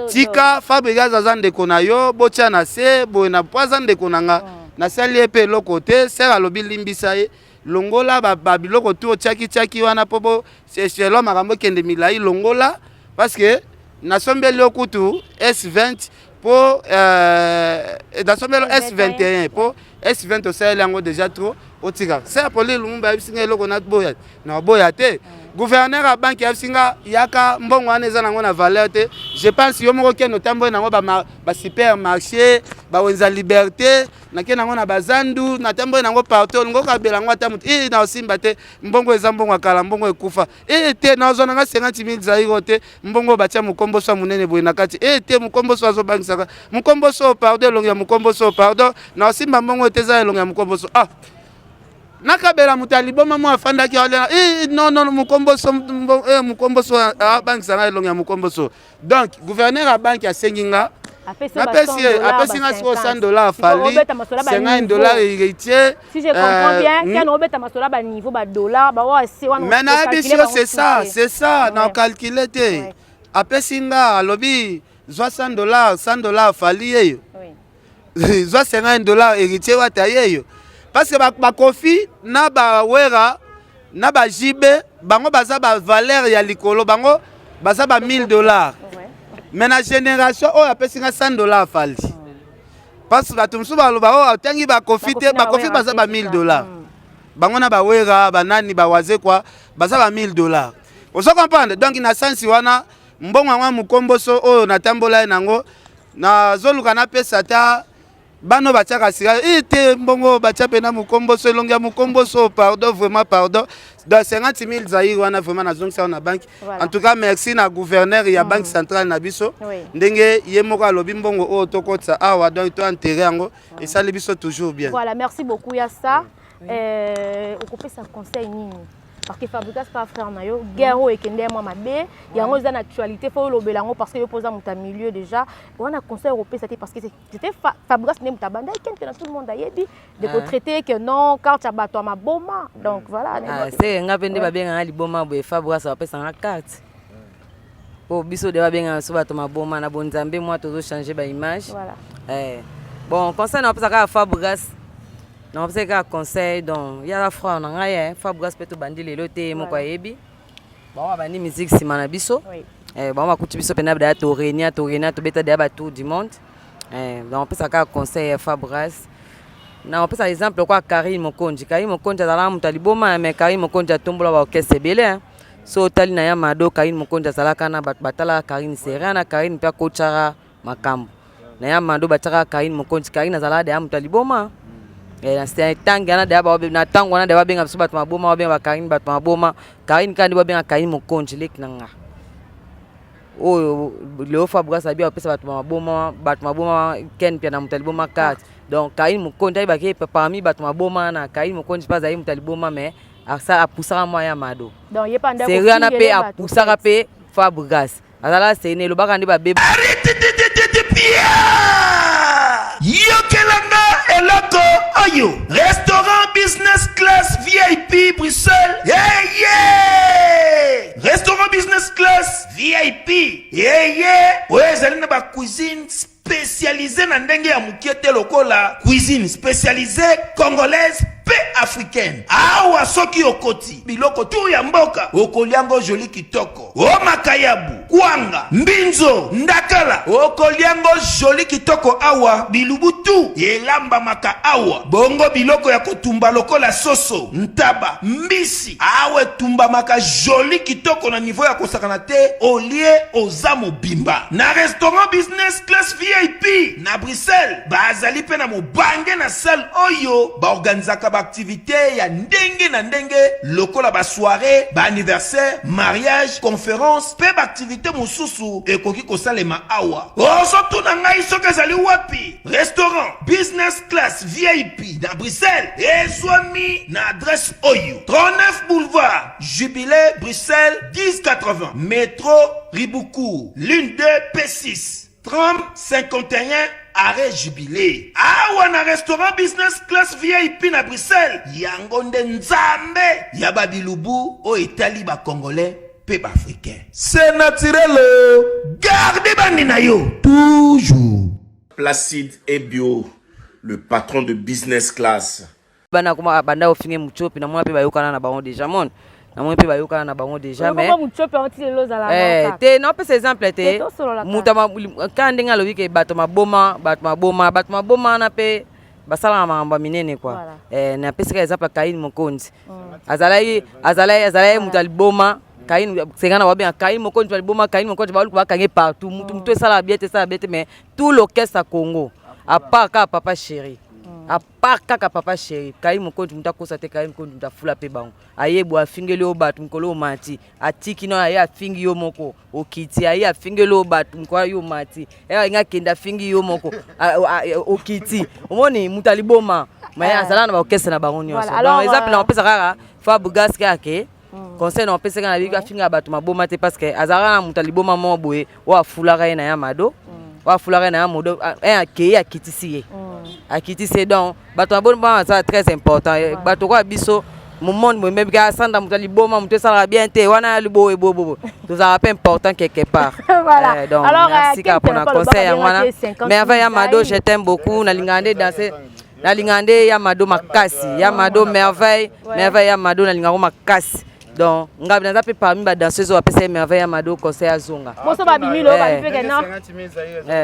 tika. Fabregas aza ndeko na yo, botia na se boye na po aza ndeko na nga. Nasali ye mpe eloko te. Ser alobi limbisa ye, longola babiloko tu otiaki-tiaki wana mpo bo selo makambo ekende milai. Longola, parce que nasombeli yo kutu S20 mpo nasombeli yo S21 mpo S20 osaleli yango déjà trop. Otika. Ser Poli Lumumba ayebisi nga eloko naboya, naboya te. Gouverneur ya banque ayebisi nga yaka, mbongo wana eza nango na valeur te. Je pense yo moko kende otamboli nango basupermarché, bawenza Liberté, nake nango na bazandu, natamboli nango partout. Olingo okabela yango ata motu na osimba te. Mbongo eza mbongo ya kala, mbongo ekufa e te. Nazwa nanga 50 000 zairo te. Mbongo batia mokomboso ya monene boye na kati e te. Mokomboso azobangisaka, mokomboso pardon, elongi ya mokomboso pardon, na osimba mbongo te, eza elongi ya mokomboso. Ah, nakabela moto ya liboma mo afandaki alia. Non, non, mokomboso, mokomboso abangisanga, elongi ya mokomboso. Donc gouverneur ya banque asengi nga, napesi ye, apesi nga sikoyo 100 $ Fally, 50 $ Héritier. Si je comprends bien, Ken obeta masolo ba niveau ba dollar ba wa se wana. Mais nayebi yo, c'est ça, c'est ça. Na calcule te. Apesi nga, alobi zwa 100 $, 100 $ Fally yeyo, zwa 50 $ Héritier Wata yeyo, parce que bakofi na bawera na bajibe, bango baza bavaleur ya likolo, bango baza ba 1000 $. Mais na génération oyo apesi nga 100 $ Fally, parce que bato mosusu baloba oyo otangi bakofi te. Bakofi baza ba 1000 $, bango na bawera, banani, bawaze kwa baza ba 1000 $. Ozo comprendre? Donc na sansi wana, mbongo yango ya mokomboso oyo natambola ye nango, nazoluka napesa ata bano batiaka sika e te. Mbongo batia mpena mokomboso, elongi ya mokomboso, pardon, vraiment pardon. Donc 50 000 zaire wana, vraiment nazongisa yango na banque. En tout cas, merci na gouverneur ya Banque centrale na biso, ndenge ye moko alobi mbongo oyo tokotisa awa, donc to enterre yango, esali biso toujours bien. Voilà, merci beaucoup ya ça. Okopesa conseil nini? Parce que Fabregas pa frère na yo, guerre oyo ekende mwa mabe, yango eza na actualité, faut olobela yango, parce que yo mpoza moto ya milieu déjà wana. Conseil okopesa te? Parce que c'était Fabregas nde moto abanda ekende na tout le monde ayebi de kotraiter que non, carte ya bato ya maboma. Donc voilà. Ah, se nga mpe nde babenganga liboma boye, Fabregas bapesanga carte po biso de babengaka biso bato maboma na bonzambe. Mwa tozochange baimage. Eh. Bon, conseil na bapesa kaka Fabregas, na bapesaki kaka conseil, donc yala frère na ngai, Fabregas mpe tobandi lelo te, ye moko ayebi. Bango babandi musique nsima na biso. Bango bakuti biso mpena daya, torenia torenia, tobeta deya batour du monde. Donc opesa kaka conseil ya Fabregas, na opesa exemple kwa Karine Mokonzi. Karine Mokonzi azalaka moto ya liboma, mais Karine Mokonzi atombola baorchestre ebele. So otali na ya Mado, Karine Mokonzi azalaka na bato batalaka Karine seria na Karine mpe akotyaka makambo na ya Mado, batiaka Karine Mokonzi. Karine azalaka deya moto ya liboma ntange wana deya, na ntango wana deya babenga biso bato maboma, babenga bakarine bato maboma. Karine kaka nde babenga Karine Mokonzi, leki na nga oyo leo Fabregas abi apesa bato maboma, bato maboma, Ken Pia na moto ya liboma carte. Donc Karine Mokonzi ayebaki parmi bato maboma wana, Karine Mokonzi mpe azali moto ya liboma, mais apusaka mwa ya Mado seri wana mpe apusaka mpe Fabregas azalaka sene, elobaka nde babeba. Yokela. oyo restaurant business class vip bruxelles yeye restaurant business class vip yeye oyo ezali na bacuisine spécialisée na ndenge ya mokie te lokola cuisine spécialisée congolaise mpe africaine awa soki okoti biloko tu ya mboka okoliango joli kitoko o makayabu kwanga mbinzo ndakala okoliango joli kitoko awa bilubu tu elambamaka awa bongo biloko ya kotumba lokola soso ntaba mbisi awa etumbamaka joli kitoko na niveau ya kosakana te olie oza mobimba na restaurant business class vip na bruxelles bazali mpe na mobange na salle oyo baorganizaka baaktivité ya ndenge na ndenge lokola basoirée baanniversaire mariage conférence mpe baaktivité mosusu ekoki kosalema awa ozotuna ngai soki ezali wapi restaurant business class vip na bruxelles ezwami na adresse oyo 39 boulevard jubilé bruxelles 1080 métro Riboucourt ligne 2 p6 30 51 arrêt jubilé awa na restaurant business class vip na bruxelles yango nde nzambe ya babilubu oyo etali bacongolais mpe baafricain c'est naturel garde bandi na yo toujours Placide Ebio, le patron de business class. Bana koma banda ofinge Mutshopi na mona pe bayokana na bango déjà mon na mona pe bayokana na bango déjà mais Mutshopi anti lelo ozala eh te na pesa exemple te muta ka ndenge alobi ke bato maboma bato maboma bato maboma na pe basalaka makambo ya minene quoi eh napesaka exemple Kain Mokonzi azalaki azalaki azalaki moto ya liboma Kain senga na babenga Kain Mokonzi ya liboma Kain Mokonzi baluka bakange partout mutu mutu esala bien te esala bien te mais tout l'orchestre ya Congo à part kaka papa chéri à part kaka papa chéri Kain Mokonzi moto akosa te Kain Mokonzi moto afula mpe bango ayebwa afingeli yo bato mokolo omati atiki no aye afingi yo moko okiti aye afingeli yo bato mokolo yo omati ye alingi akende afingi yo moko okiti omoni moto aliboma mais azalaka na baorchestre na bango nyonso donc eza mpena kopesa kaka Fabregas kaka ke conseil na opesaka na biki afingaka bato maboma te parce que azalaka na moto ya liboma moko boye oyo afulaka ye na ya mado oyo afulaka ye na ya modo akei akitisi ye akitisi ye donc bato maboma baza très important bato koya biso monde boye mebi asanda moto ya liboma moto esalaka bien te wana boye boye boye tozalaka mpe important quelque part voilà. Donc alors, merci kaka mpona conseil yango wana merveille ya mado je t'aime beaucoup nalingaka nde danse nalingaka nde ya mado makasi ya mado merveille merveille ya mado nalingaka makasi donc ngai naza mpe parmi badanseuse oyo bapesa ye merveille ya mado conseil azonga boso babimi lo babi mpe kena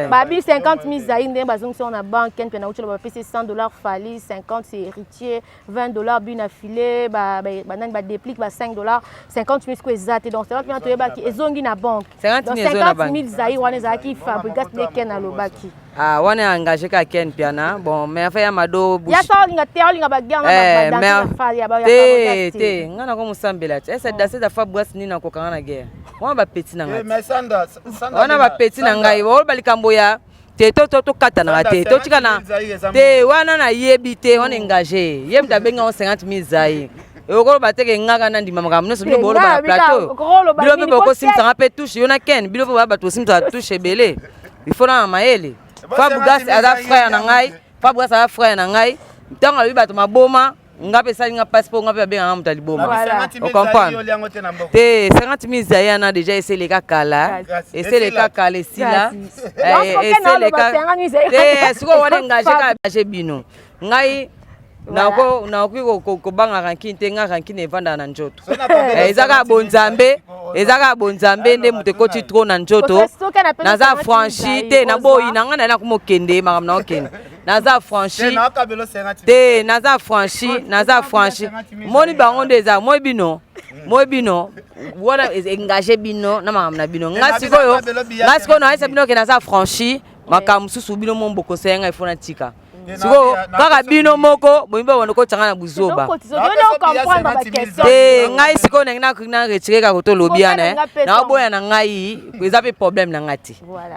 babi 50 000 zaïre ndenge bazongisi yango na banque ken mpe na utila bapesi 100 dollars Fally 50 c'est héritier 20 dollars but na filet banani badéplique ba 5 dollars 50 000 siko eza te donc c'est mpena toyebaki ezongi na banque 50 donc 50 000 zaïre wana ezalaki Fabregas nde ken alobaki Ah, wana engagé ka Ken Piana. Bon, mais enfin ya mado Ya sa olinga te olinga ba guerre na ba te te nga na ko musambela ti. Esa danse da Fabregas ni na kokanga na guerre. Wana ba petit na ngai. Mais Sandra, Sandra wana ba petit na ngai. Ba likambo ya te to to tokatanaka te totika na te wana nayebi te wana engagé ye moto abengi yango 50 000 zaïre okoloba teke ngaka na ndima makambo nyonso bino boloba na plateau bino mpe bokosimisanga mpe touche yo na ken bino mpe baya bato bosimisaka touche ebele il faut nanga mayele Fabregas aza frère na ngai Fabregas aza frère na ngai ntango alobi bato maboma nga mpe esali nga mpasi mpo nga mpe babengaka moto ya liboma ocomprendre te 50 000 zaïre wana déjà eseleka kala eseleka kala esila eseleka te sikoyo wana engage kaka engage bino ngai nakoki kobanga rancune te nga rancune evandaka na nzoto eza kaka bonzambe eza kaka bonzambe nde moto ekoti trop na nzoto naza franchi te naboyi na ngai naye nakomokende makambo naokende naza franchi te naza franchi naza franchi moni bango nde eza moi bino moi bino wana engage bino na makambo na bino nga sikoyo nga sikoyo nayesa bino ke naza franchi makambo mosusu bino mo bokoseya ngai fo natika sikoyo kaka bino moko boyimbi babanda kotianga na buzoba te ngai sikoyo ndenge na retire kaka tolobi wana naoboya na ngai eza mpe problème na ngai te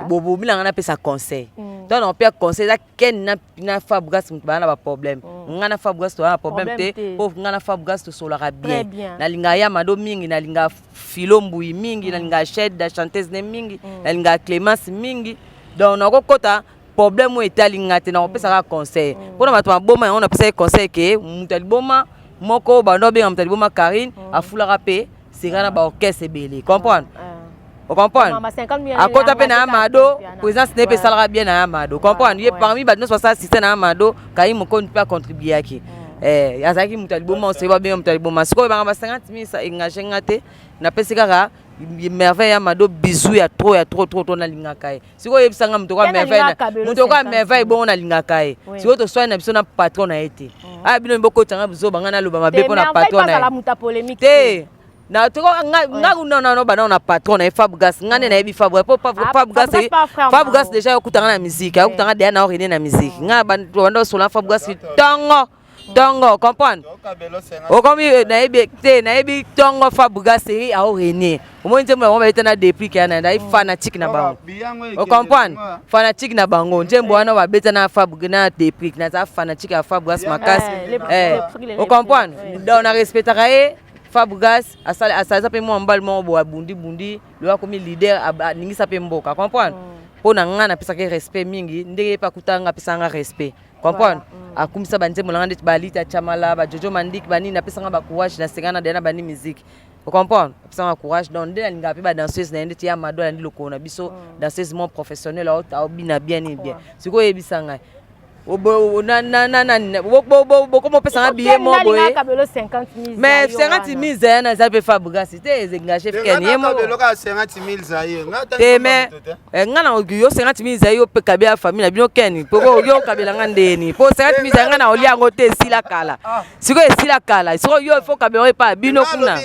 bobobi na ngai napesa conseil ntango na opia conseil eza ken na Fabregas moto baa na baproblème ngai na Fabregas toza na problème te mpo ngai na Fabregas tosolaka bien nalingaka ya mado mingi nalingaka filo mbui mingi nalingaka chede da chanteuse ne mingi nalingaka clémence mingi donc nakokota. Problème oyo etali nga te, nakopesa kaka conseil mpona bato maboma yango. Napesa ye conseil ke moto ya liboma moko bando abenga moto ya liboma Karine, afulaka mpe sera na baorchestre ebele, comprendre? Ocomprendre? Akota mpe na ya Mado, présence na ye mpe esalaka bien na ya Mado, comprendre? Ye parmi bato nyonso basala système na ya Mado, Karine Mokondi mpe acontribuaki. Azalaki moto ya liboma, osei babenga moto ya liboma. Sikoyo banga ba 50 000 engage nga te. Napesi kaka Merveille ya Mado bisou ya trop, ya trop, trop, trop. Nalingaka ye. Sikoyo oyebisanga moto kwa Merveille, moto kwa Merveille bongo nalingaka ye. Sikoyo toswani na biso na patron na ye te. Aya bino bokotanga buzoba, ngai naloba mabe mpo na patron na ye te. Na toko nga nga nano bana na patron na ye Fabregas, nga nde nayebi Fabregas po Fabregas, Fabregas déjà akutanga na musique, akutanga deya na orene na musique. Nga banda osola Fabregas ntongo ntongo, comprendre? Okomi nayebi te, nayebi ntongo Fabregas seri aorenie. Omoni nzembo yango bayeta na Déplique yana, nayi fanatique na bango, ocomprendre? Fanatique na bango, nzembo wana babeta na Fab na Déplique, naza fanatique ya Fabregas makasi, ocomprendre? Donc na respectaka ye. Fabregas asalisa mpe mwa mobali moko boye, abundi bundi, loyo akomi leader, aningisa mpe mboka, comprendre? Mpo na ngai napesaka ye respect mingi, ndenge ye mpe akutaka nga, apesaka nga respect, comprendre? Akumisa banzembo na nga ndeti balita Chamala, bajojo Mandiki, banini, apesanga bacourage na senga na deya na bandi musique, ocomprendre? Apesanga courage. Donc nde nalingaka mpe badanseuse na ye ndeti ya Mado, alandi lokolo na biso, danseuse mo professionnel, aobina bien, nini bien. Sikoyo oyebisa ngai bokoma opesanga billet mo boye, mais 50 000 zaya na eza mpe Fabregas te, engage Ken ye moko te. Mais nga na yo 50 000 zaya, yo mpe kabela famille na bino. Ken, po yo okabela nga ndeni? Po 50 000 zaya nga na olia yango te, esila kala. Sikoyo esila kala, sikoyo yo ifo kabela yango epa bino kuna.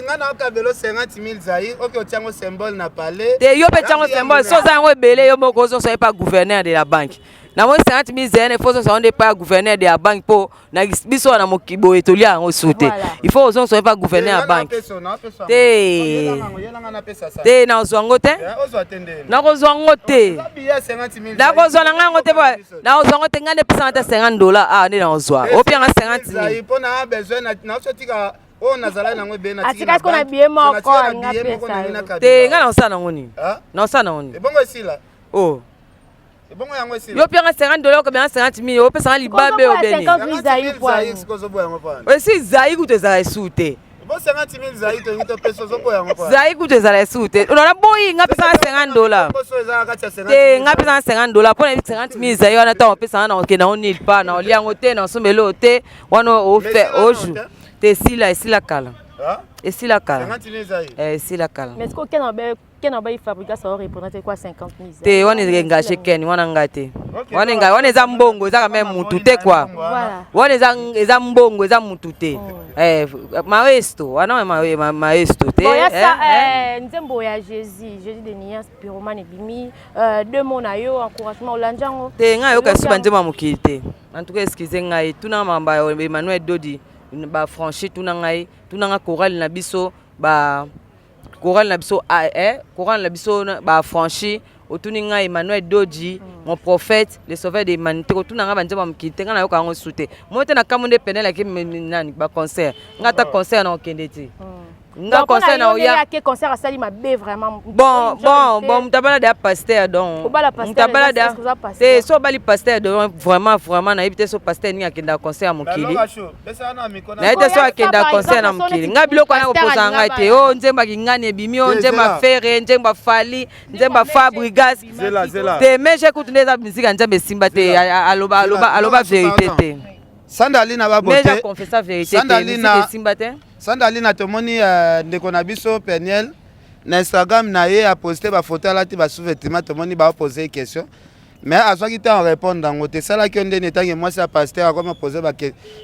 Te, yo mpe tiango symbole. So oza yango ebele, yo moko ozonso epa gouverneur de la banque. Namoni 50 000 zn, il faut ozonso yango nde epai ya gouverneur de la banque, mpo na biso wana moki boye tolia yango su te. Il faut ozonso epa gouverneur ya banque te. Te, nakozwa yango te, nakozwa yango te, nakozwa na ngai yango te, nakozwa yango te. Ngai nde pesanga te 50 dollar, ah nde nakozwa opianga 50 000. Oyo nazalaki nango ebele. Atika siko na billet moko alinga pesa. Te, ngai nakosala nango nini? Nakosala nango nini? Ebongo esila. Oh. Ebongo yango esila. Yo pianga 50 dollar, okobenganga 50 000, opesanga libabe obeni. Esi zai kutu ezala esu te. Zai kutu ezala esu te. Ona boyi nga pesanga 50 dollar te, nga pesanga 50 dollar mpo na 50 000 zai wana. Ntango opesanga, na okende yango nulle part, na olia yango te, na osombeli oyo te wana ofe oju te. Esila, esila kala, esila kala, esila kala. Mais est-ce que Ken Obayi Fabregas a représente quoi 50 000? Te, wana engage Ken wana, nga te. Wana enga wana eza mbongo, eza quand même mutu te quoi. Wana eza mbongo, eza mutu te. Maestro wana, maestro te. Bon, ya ça, nzembo ya Jésus, Jésus de Nias Pyromane ebimi, deux mots na yo, encouragement, olandi yango? Te, ngai ayoka su banzembo ya mokili te. En tout cas, excuse ngai, tuna makambo ya Emmanuel Dodi bafranchi, tuna ngai, tuna nga chorale na biso, ba chorale na biso, chorale na biso bafranchi. Otuni ngai Emmanuel Dodji, mon prophète, le sauveur de l'humanité. Kotuna ngai banzembo ya mokili te, ngai nayoka yango su te. Moi te, na kambo nde penelaki nani baconcert, ngai ata concert na okende te. Nga concert na oya ke concert asali mabe vraiment. Bon, moto abala deya pasteur, donc moto abala deya te. So obali pasteur, donc vraiment, vraiment nayebi te so pasteur nini akendaka concert ya mokili. Nayebi te so akendaka concert na mokili. Ngai biloko wana kopoza ngai te. O nzembo akingani ebimi, o nzembo afere, nzembo afali, nzembo afabrigas te. Mais kutu nde eza misika ya Nzambe, esimba te. Aloba, aloba, aloba vérité te. Sandalina babote. Confessa vérité te, misika esimba te. Sandalina, tomoni ndeko na biso Peniel na Instagram na ye aposte bafoto alati basous-vêtement. Tomoni baopose ye question, mais azwaki te en répondre yango te. Esalaki yo ndeni etangi mwasi ya pasteur akomi pose,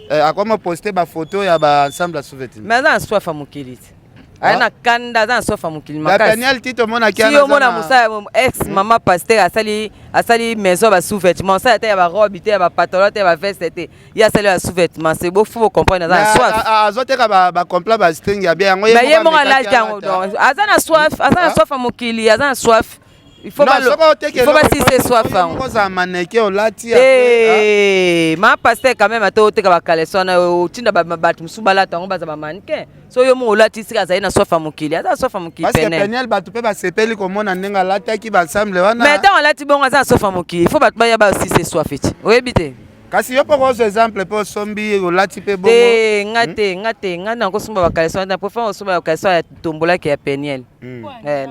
akomi poste bafoto ya baensemble ya sous-vêtement? Mais aza na soif ya mokili te, aya na kanda, aza na soif ya mokili. Makasi ti tomonaki. Si omona mosala ex mama pasteur asali, asali maison ya basous-vêtement, asali ata ya barobe te, ya bapantalon te, ya baveste te, ye asali ya sous-vêtement. C'est beau, faut comprendre, aza na soif. Azoteka bacomplet, bastring ya bien yango. Mais ye moko alaki yango, donc aza na soif, aza na soif ya mokili, aza na soif. Il faut ba il faut ba si c'est soif yango. Kozala maneke olati. Eh, ma pasteur quand même ata oteka ba caleçon na otinda ba bato mosusu balata yango baza ba mannequin. So yo moko olati sika azali na soif ya mokili, aza na soif ya mokili Parce que Peniel bato pe basepeli komona ndenge alataki ba ensemble wana. Mais ntango alati bongo aza na soif ya mokili, il faut bato baya ba si c'est soif eti. Oyebi te? Kasi yo mpo kozwa exemple mpo osombi olati mpe bongo. Te, nga hmm? te, nga te, nga nakosomba ba caleçon, na préfère osomba ba caleçon ya tombolaki ya Peniel. Hmm. Eh.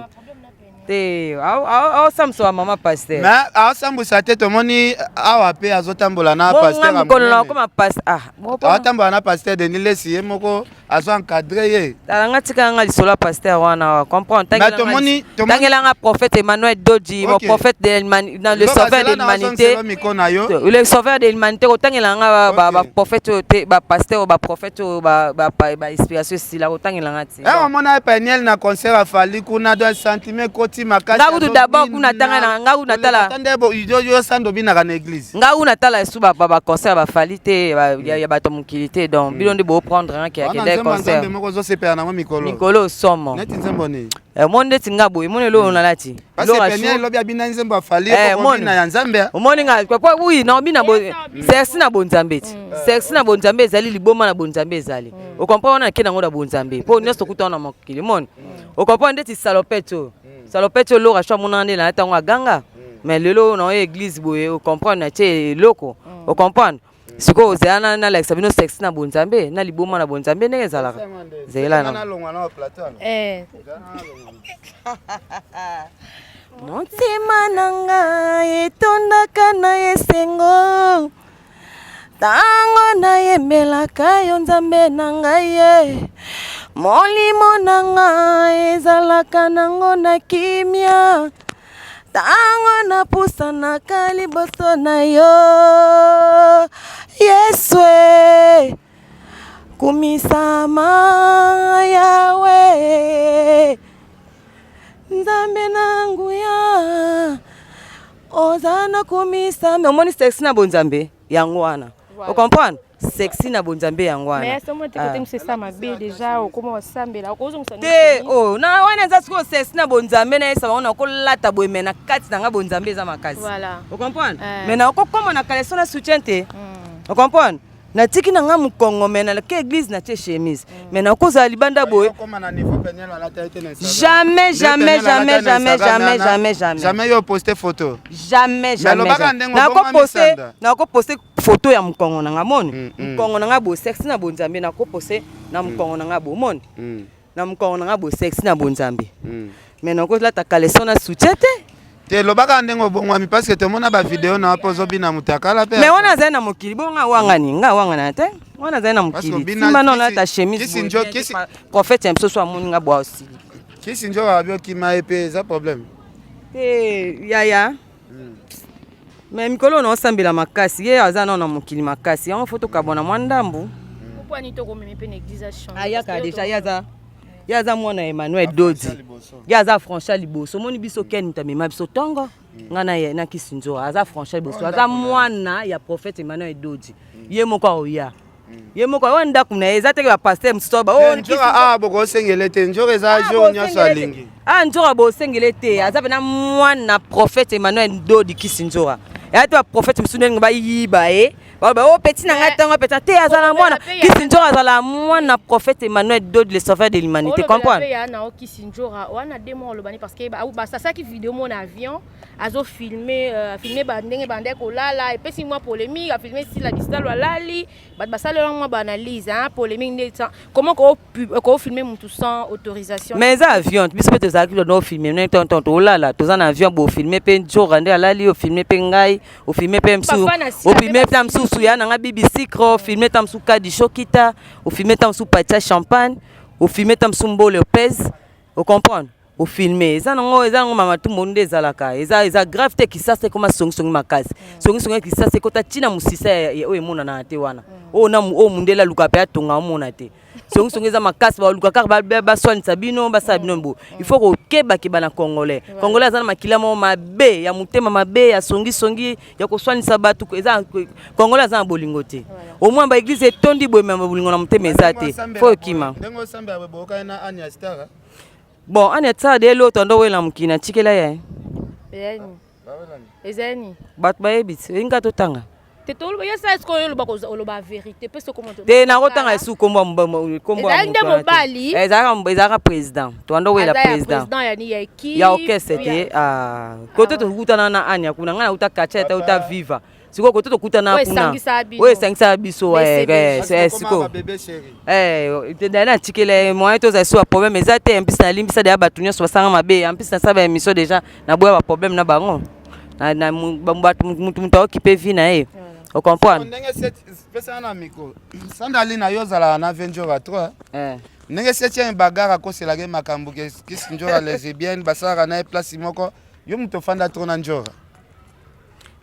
Te aosambwisa ba mama pasteur. Mais aosambwisa te tomoni awa pe azotambola na pasteur. Mokolo na okoma pasteur. Ah, aotambola na pasteur Denis Lessi ye moko azo encadrer ye. Tala nga tika nga lisolo ya pasteur wana comprendre. Mais tomoni tangela nga prophète Emmanuel Dodji, mon prophète de l'humanité, le sauveur de l'humanité. Le sauveur de l'humanité kotangela nga ba ba prophète te ba pasteur ba prophète ba ba ba inspiration sila kotangela nga te. Eh, omona ye Peniel na concert ya Fally kuna donc sentiment ekoti makasi. Nga kutu d'abord kuna tanga na nga kutu natala. Tande bo yo yo sando binaka na église. Nga kutu natala esu ba ba concert ba Fally te ya ya bato mokili te donc bino nde bo prendre hein ki akende concert. Nzambe moko zo sepela nango mikolo. Mikolo somo. Neti nzembo nini? Eh, omoni ndeti nga boye omoni eloko nalati. Parce que Peniel lobi abina nzembo ya Fally eh, obina ya Nzambe. Omoni nga kwa oui na obina bo sexy na bonzambe ti. Sexy na bonzambe ezali liboma na bonzambe ezali. O comprend wana ke nango na bonzambe. Po nyonso kuta wana mokili moni. O comprend ndeti salopette oyo. Salopette oyo Laura Chou amona nde na tango aganga. Mais lelo na église boye o comprend na tie eloko. O comprend sikoyo ozela na nalakisa bino sexe na bonzambe na liboma na bonzambe ndenge ezalaka zela na eh. motema na ngai etondaka na esengo ntango nayembelaka yo nzambe na ngai ye molimo na ngai ezalaka nango na kimia Tango napusanaka liboso na yo Yesu e kumisama Yawe Nzambe na nguya oza na kumisama omoni sexy na bonzambe yango wana o comprendre sexy na bonzambe yango wana mais somo te kote mosesa mabe déjà okoma osambela okozongisa te oh na wana eza sikoyo sexy na bonzambe na yesa bango nakolata boye mais na kati na nga bonzambe eza makasi voilà. o comprendre eh. mais nakokoma na caleçon na soutien te mm. o comprendre natiki na nga mokongo me nalaki église natie chemise mm. mais nakozala libanda boye jamais jamais jamais jamais jamais jamais jamais jamais yo poste photo jamais jamais nakoposte nakoposte photo ya mokongo na nga moni mm, mm. mokongo na nga bo sexy na bonzambe nakoposte na mm. mokongo na nga bo moni na mokongo na nga bo sexy na bonzambe mais nakolata caleçon na soutien te te lobaka ndenge obongwami parce que tomona bavideo na wapi ozobina mutakala mpe mais wana azali na mokili bongo nga awangani nga awangana te wana azali na mokili simba na olata chemise prophète ya mosusu amoni nga bwa osili kisi nzoka abi okima ye mpe eza problème te yaya mais mikolo oyo naosambela makasi ye aza nao na mokili makasi yango fo tokabwana mwa ndambu ayaka deja ye aza ye aza mwana ya Emmanuel Dodi ye aza franchi liboso omoni biso ken moto amema biso ntongo ngai na ye na kisinzora aza franchi liboso aza mwana ya prophète Emmanuel Dodi ye moko aoya ye moko awa ndako na ye eza teke bapaster mosusu ba oh, nzoka awa ah, bokosengele te nzoka eza ah, jour nyonso alingi ah nzoka bosengele te aza mpena mwana prophète Emmanuel Dodi kisinzora eya te baprophète mosusu ndenge bayiba ye baloba o oh, petit na ngai ntango peta te azala mwana kisi nzora azala mwana prophète Emmanuel Dodi le sauveur de l'humanité comprendre ya na kisi nzora wana deux mois olobani parce que basasalaki video mo na avion azo filmer euh, filmer ba ndenge bandaki kolala epesi mwa polémique afilme sila bisalo alali bato basalela mwa baanalyse hein, polémique nde comment kofilme mutu sans autorisation mais eza avion biso mpe tozalaki lona ofilme ne tonton tolala toza na avion bofilme mpe nzora nde alali ofilme mpe ngai ofilme mpe mosusu ofilme ta mosusu ya na ngai bibi sikre ofilme ta mosusu kadi shokita ofilme ta mosusu patia champagne ofilme ta mosusu mbole opese ocomprendre ofilme eza nango eza nango mama tumbo nde ezalaka eza eza grave te kisasa ekoma songisongi makasi mm. songisongi ya kisasa ekota ntina mosisa oyo emonanaka te wana mm. oyo na oyo mundele aluka mpe atonga omona te songisongi eza makasi baluka kaka baswanisa bino basala bino bo il faut kokebakeba na congolais congolais aza na makila moko mabe ya motema mabe ya songisongi ya koswanisa bato eza congolais aza na bolingo te au moins baeglise etondi boye me bolingo na motema eza te fo okima bon ania tsala de eloko ando wela mokili natikela ye. Eza nini? Bato bayebi ti olinga totanga. Te, toloba yo sala sikoyo, oloba oloba vérité mpe soko moto. Te, nakotanga esu kombo kombo. Ezalaki nde mobali? Ezalaka président, towanda owela président. Président ya nini, ya équipe? Ya orchestre te. Kote tokutana na ania kuna, ngai nauta quartier, ata uta viva. Sikoyo kote tokutana kuna oyo esangisaka biso sikoyo, daya natikela moyen tozala so baproblème eza te. Mpisi nalimbisa deya bato nyonso basanga mabe. Ampisi nasala baémission déjà, naboya baproblème na bango. Mutu mutu aokipe vie na ye, ocomprendre? Ndenge pesanga na micro, sandali na yo ozalaka na venjora 3, ndenge septième bagarre akoselaka makambo kisi njora lesbienne, basalaka na ye place moko. Yo moto ofanda trop na njora.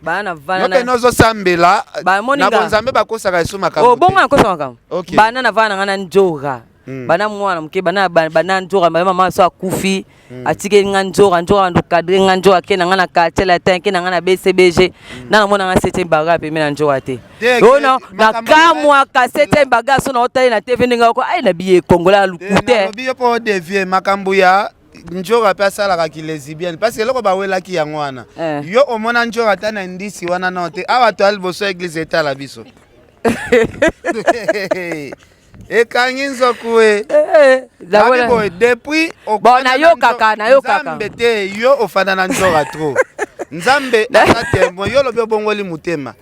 Bana. Yo pene ozosambela na bonzambe, bakosaka esu makambo. Bongo nakosa makambo? Bana na vana na nga na njora, bana mwana moke, bana bana nzora. Mama so akufi, atikeli nga nzora. Nzora bando cadre nga, nzora ake na nga na Quartier Latin, ake na nga na BCBG. Na namona nga septième bagarre pembe na nzora te. Oyo nakamwaka, septième bagarre so na otali na TV ndenge oko ai na biye kongola lukute. Nalobi yo mpo odevie makambo ya njora mpe asalaka kilesbienne, parce que eloko bawelaki yango wana. Yo omona njora ata na ndisi wana nao te. Awa toya liboso ya église, etala biso ekangi nzoku e boye depuis. Bon, nayokaka, nayokaka. Nzambe te, yo ofanda na nzora trop. Nzambe aza témoin. Yo olobi obongoli motema.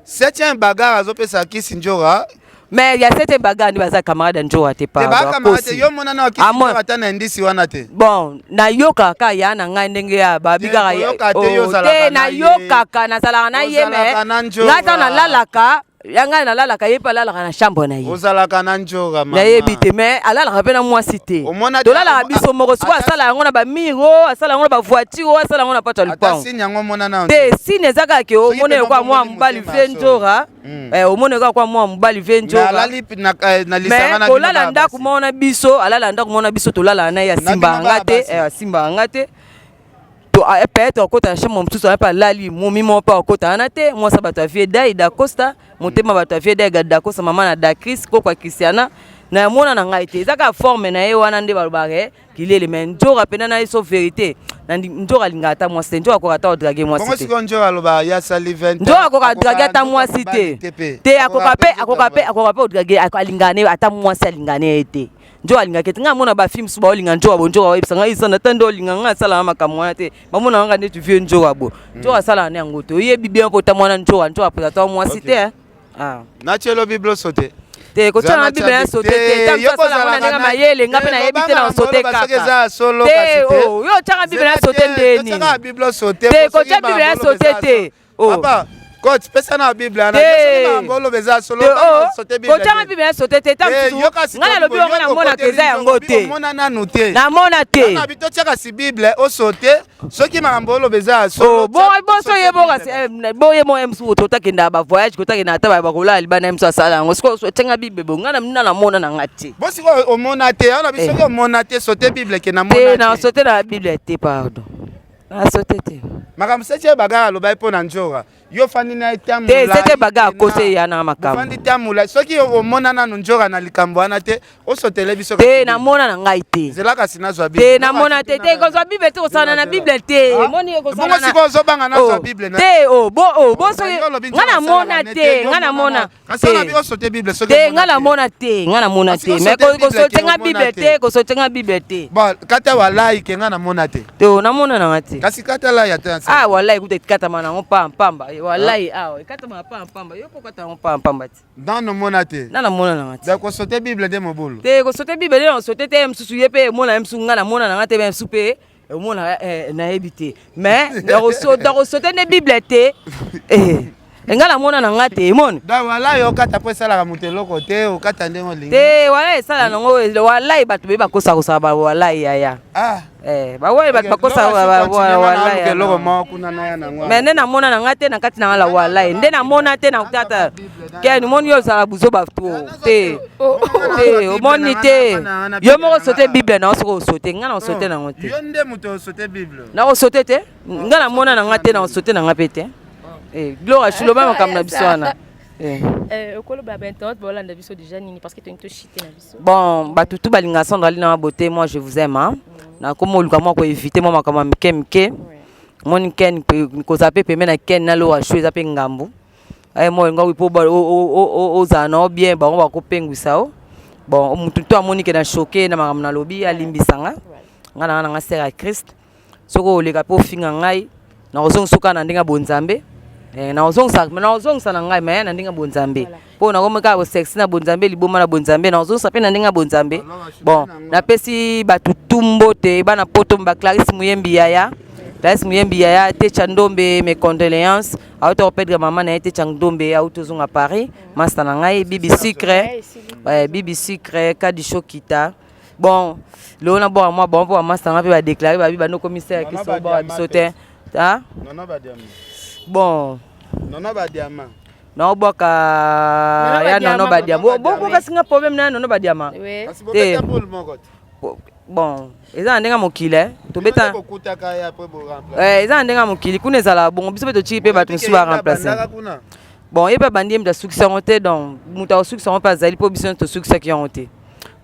Septième bagarre azopesa kisi njora. Mais ya septième bagarre nde baza camarade ya nzoka te. Pardon, yo mona na kisi njora ata na ndisi wana te? Bon, nayokaka ya na ngai ndenge ya babi kaka te. Nayokaka, nazalaka na ye, mais ngai ntango nalalaka ya ngai, nalalaka, ye mpe alalaka na chambre na ye. Ozalaka na njora? Mama, nayebi te, mais alalaka mpe na mwasi te. Tolalaka biso moko. Sikoyo asala yango na bamiro, asala yango na bavoiture, oyo asala yango na pato ya lupango te. Signe eza kaka ke omona ekwa mwa mobali vie njora, omona kaka kwa mwa mobali vie njora. Mais kolala ndako moko na biso, alala ndako moko na biso, tolalaka na ye, asimbaka nga te, asimbaka nga te. Peut-être akota na chambre mosusu wana mpe alali momi moko mpe akota wana te. Mwasi bato ya vie dai Dacosta, motema bato ya vie dai Dacosta, mama na Dacris, koko ya Christiana, na mona na ngai te. Eza kaka forme na ye wana nde balobaka kilele. Mais nzoka mpena na ye so vérité, nzoka alingaka ata mwasi te. Nzoka akoka ata odraguer mwasi te. Nzoka akoka draguer ata mwasi te te. Akoka mpe, akoka mpe, akoka mpe odraguer. Alingaka ne ata mwasi, alingaka ne ye te. Nzoka alingaka ete ngai amona bafilme so baolinga nzoka bo. Nzoka oyebisa ngai esana ta nde olinga ngai, asalaka makambo wana te. Bamona kaka neti vie nzoka bo. Nzoka asalaka ne yango te. Oyebi bien mpo ta mwana nzoka, nzoka apoza ta mwasi te. Natielo bible sote. Te, kotia na bible ya sote te. Ta mosu asala ngo na ndenge mayele, nga mpe nayebi te, na osote kaka te. Yo otiaka bible ya sote ndeni te? Kotia bible ya sote te. Papa coach, pesa na bible wana. Makambo oloba eza solo, sote bible. Kotianga bible ya sote te. Ta mosusu ngai nalobi yango, namonaka eza yango te. Omona nanu te? Namona te. Na totiaka si bible osote soki makambo oloba eza ya solo. Boso ye boye mo ye mosusu totakendaka bavoyage, kotakenda ata bakolala libanda, ye mosusu asala yango. Sikoyo otianga bible bo, ngai na namona na nga te. Bo sikoyo omona te wana, biso soki omona te, sote bible ke namona te. Na sote na bible te, pardon, asote te. Makambo septième bagarre alobaki mpo na njora, yo fandi na ye. Te, septième bagarre akose ya na makambo. Ofandi tamula, soki omona nanu njora na likambo wana te, osotele biso. Te, namona na ngai te. Zela kasi nazwa. Bible te, namona te. Te, kozwa bible te, kosala na bible te. Bongo sikoyo ozobanga nazwa bible? Te, o bo o bo soki ngai namona te, ngai namona te, ngai namona te, ngai namona te. Mais kosote nga bible te, kosote nga bible te. Bon, kata walai ke ngai namona te. Te, namona nanga te. Kasi kata lai ata. Ah, walai kuta ekatama nango pamba. Walai awa ekatama pamba, yo mpo kata yango pamba te. Nano mona te? Na namona nanga te. Donc kosote bible nde mobulu? Te, kosote bible nde nakosote te. Mosusu ye mpe emona ye, mosusu ngai namona nanga te, mosusu mpe omona, nayebi te. Mais nakosote nde bible te, ngai namona na nga te, emoni. Donc walai okata mpo esalaka moto eloko te, okata ndenge olingi. Te, walai esala nango. Walai bato be bakosakosaka ba walai yaya. Bawai bato bakosaka. Eloko moko kuna naya nango. Mais nde namona na nga te, na kati na nga la walai nde namona te. Na tata ken, omoni yo ozala buzoba to te te, omoni te. Yo moko sote bible na yo soki osote, ngai na osote nango te. Yo nde moto osote bible. Nakosote te, ngai namona na nga te, na osote na nga mpe te. Gloire Shuloba, makambo na biso wana. Okoloba bainternet baolanda biso déjà nini? Parce que tolingi toshite na biso. Bon, bato tu balinga Sandra Lina Beauté, moi je vous aime, hein. Nakoma oluka mwa koéviter mwa makambo ya mike mike. Omoni Ken kozala mpe pembe na Ken na Laura Chou eza mpe ngambu. Aye moi nga mpo ozala na yo bien bango bakopengwisa yo. Bon mutu to amoni ke na choqué na makambo nalobi alimbisa nga. Nga na nga sœur ya Christ. Soki oleka mpe ofinga ngai nakozongisa kaka na ndenge ya bonzambe. Eh, nakozongisa nakozongisa na ngai mais na ndenge ya bonzambe. Mpo nakomi kaka bosexe na bonzambe liboma na bonzambe nakozongisa mpe na ndenge ya bonzambe. Bon napesi bato tu mbote bana poto ba Clarisse Muyembi yaya. Clarisse Muyembi yaya Techa Ndombe mes condoléances. Auta koperdre mama na ye Techa Ndombe auta ozonga Paris. Masta na ngai Bibi Sucre. Ouais, Bibi Sucre Kadi Shokita. Bon, lelo na bwaka mwa bango mpo bamasta nga mpe badeklare babi bando commissaire ya Kristo bwaka biso te. Ah? Bon. Nono Badiama. Naobwaka ya Nono Badiama. Bokokasi nga problème na ya Nono Badiama. Te. Bon, eza na ndenge ya mokili eh. Tobeta eza na ndenge ya mokili kuna ezala bongo biso mpe totiki mpe bato mosusu ba remplacer. Bon, ye mpe abandi ye moto asukisi yango te donc moto akosukisa yango mpe azali mpo biso nyonso tosukisaki yango te.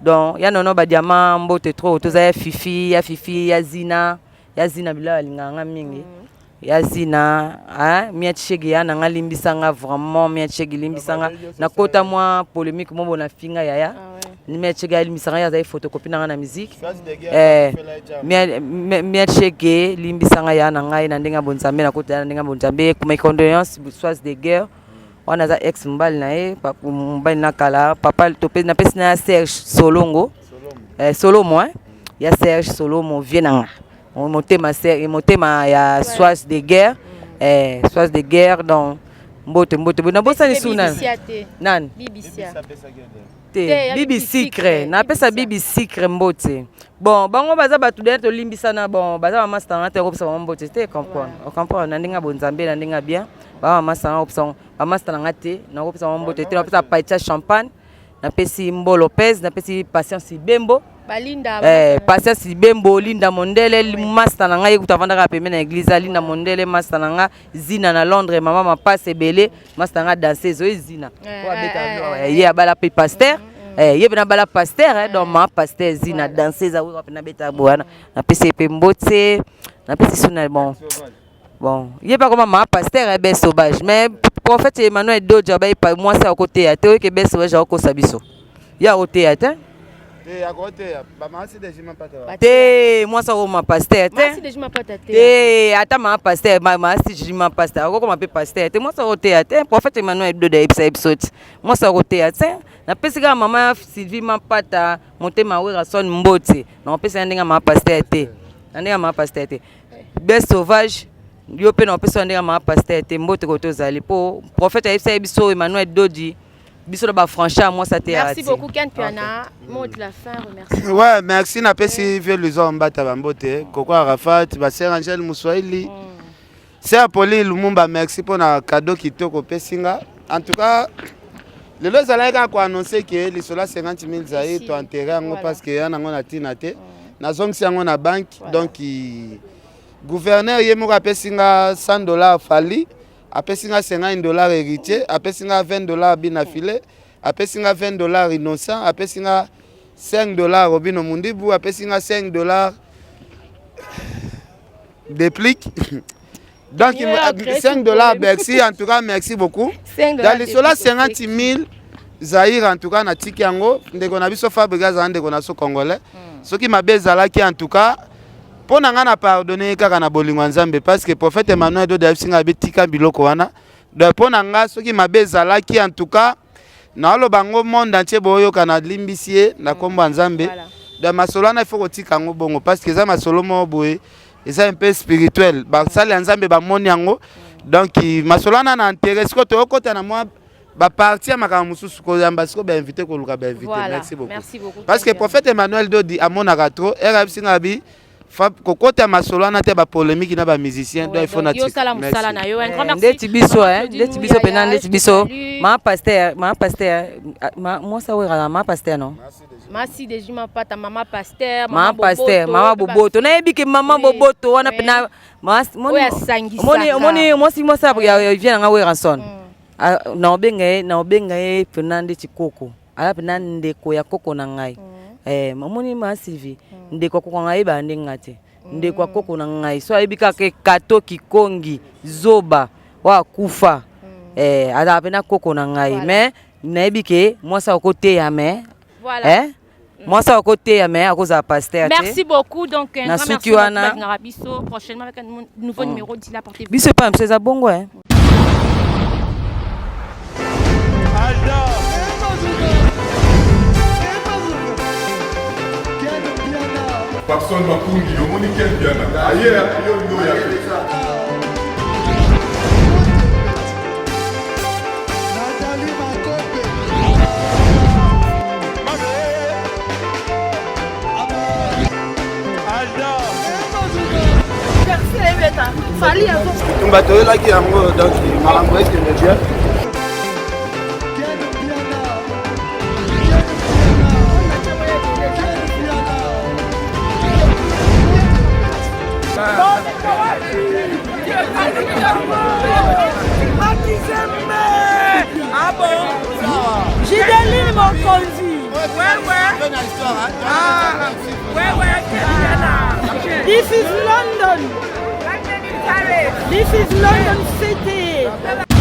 Donc ya Nono Badiama mbote trop toza ya Fifi, ya Fifi, ya Zina, ya Zina bilao alingaka nga mingi. Ya Zina, hein, Mia Tshege ya na nga limbisa nga vraiment Mia Tshege limbisa nga nakota mwa polémique mo bona finga yaya. Mia Tshege alimbisa nga ye azali photocopie na nga na musique. Eh, Mia Mia Tshege limbisa nga ya na ngai na ndenge ya bonzambe nakota na ndenge ya bonzambe mes condoléances soise de guerre. Wana aza ex mobali na ye, mobali na kala papa tope napesi na ya Serge Solongo. Eh, Solomo hein. Ya Serge Solomo vieux na nga. Motema motema ya soise de guerre. Eh, soise de guerre donc mbote mbote na bosani su nani? Nani? Te, Bibi Sucre, napesa Bibi Sucre mbote. Bon, bango baza bato deja tolimbisana bon, baza ba masta na te kopesa bango mbote te comprendre. O comprendre na ndenge ya bonzambe na ndenge ya bien. Ba masta na kopesa ba masta na nga te, na kopesa bango mbote te, napesa Pacha Champagne, napesi Mbo Lopez, napesi Patience Ibembo. Balinda eh, Patience Ibembo, Linda Mondele, masta na nga ye kutu avandaka pembeni na église, Linda Mondele masta na nga, Zina na Londres, mama mapasa ebele, masta na nga danseuse oyo Zina. Oyo abeta ye abala pe pasteur. Eh, ye pe na bala pasteur eh, donc ma pasteur Zina danseuse oyo pe na beta boana. Napesi ye pe mbote, napesi suna bon. Bon, ye pe akoma ma pasteur eh, be sauvage mais prophète Emmanuel Dojo abayi pa mwasi akoteya te oyoke be sauvage akokosa biso. Ye akoteya te. Te mwasi akokoma pasteur te. Te ata ma pasteur ma ma ma pasteur akokoma pe pasteur te mwasi akoteya te prophète Emmanuel Dodo ayebisa ye biso ti mwasi akoteya te. Napesi kaka mama Sylvie Mapata motema Werrason mbote nakopesa ye ndenge ma pasteur te. Na ndenge ma pasteur te. Bête sauvage yo mpe na opesa ndenge ma pasteur te mbote koto ozali mpo prophète ayebisa ye biso Emmanuel Dodi biso na ba franchir mwasi ate Merci beaucoup Ken Piana mot de la fin remercie. Ouais, merci napesi vieux Luison Mbata bambote Koko Arafat ba sœur Angèle Muswahili. Sœur Pauline Lumumba merci mpo na cadeau kitoko opesi nga. En tout cas lelo ezalaki kaka koannonce ke lisolo ya 50 000 zaïre to enterre yango parce que ya nango na ntina te. Nazongisi yango na banque donc gouverneur ye moko apesi nga 100 dollars Fally apesi nga 50 dollars héritier apesi nga 20 dollars bina filet apesi nga 20 dollars innocent apesi nga 5 dollars Robino Mundibu apesi nga 5 dollars déplique donc 5 dollars merci en tout cas merci beaucoup dans lisolo 50 000 Zaïre en tout cas natiki yango ndeko na biso Fabrice azala ndeko na biso congolais soki mabe ezalaki en tout cas mpo na ngai na pardonne kaka na bolingo ya Nzambe parce que prophète Emmanuel Dodo ayebisi ngai abitika biloko wana donc mpo na ngai soki mabe ezalaki en tout cas naoloba yango monde entier boyoka nalimbisi ye na nkombo ya Nzambe donc masolo wana il faut kotika yango bongo parce que eza masolo moko boye eza un peu spirituel basali ya Nzambe bamoni yango donc masolo wana na intérêt sikoyo toyokota na mwa baparti ya makambo mosusu koyamba sikoyo bainvité koluka bainvité. Merci beaucoup. Merci beaucoup parce que prophète Emmanuel Dodi amonaka trop ere ayebisi ngai abi kokota masolo wana te bapolémique na bamusicien donc il faut natika ndeti biso ndeti biso mpena ndeti biso ma pasteur ma pasteur mwasi awekaka ma pasteur non Masi de Juma Pata, maman pasteur, maman pasteur, maman Boboto. Nayebi ke maman Boboto wana pena omoni mwasi mwasi ya vie nanga Werrason. Na obenga ye na obenga ye pena ndeti koko. Ala pena ndeko ya koko na ngai. Eh omoni ma Sylvie ndeko ya koko ngai ba ndenga te. Ndeko ya koko na ngai so ayebi kaka kato kikongi zoba oyo akufa mm. eh, azalaka mpe na koko na ngai voilà. Mais nayebi ke mwasi akoteya mais voilà. eh? Mwasi akoteya mais akozala pasteur te. Merci beaucoup. Donc un na grand suki merci wana na biso prochainement avec un nouveau numéro. D'ici là, portez-vous. Biso epai na biso eza bongo eh? Papson Makungi, omoni Ken Mpiana aye yo nde oya te. Bitumba toyelaki yango donc makambo ekende bien. Gideline Mokonzi. This is London. This is London City.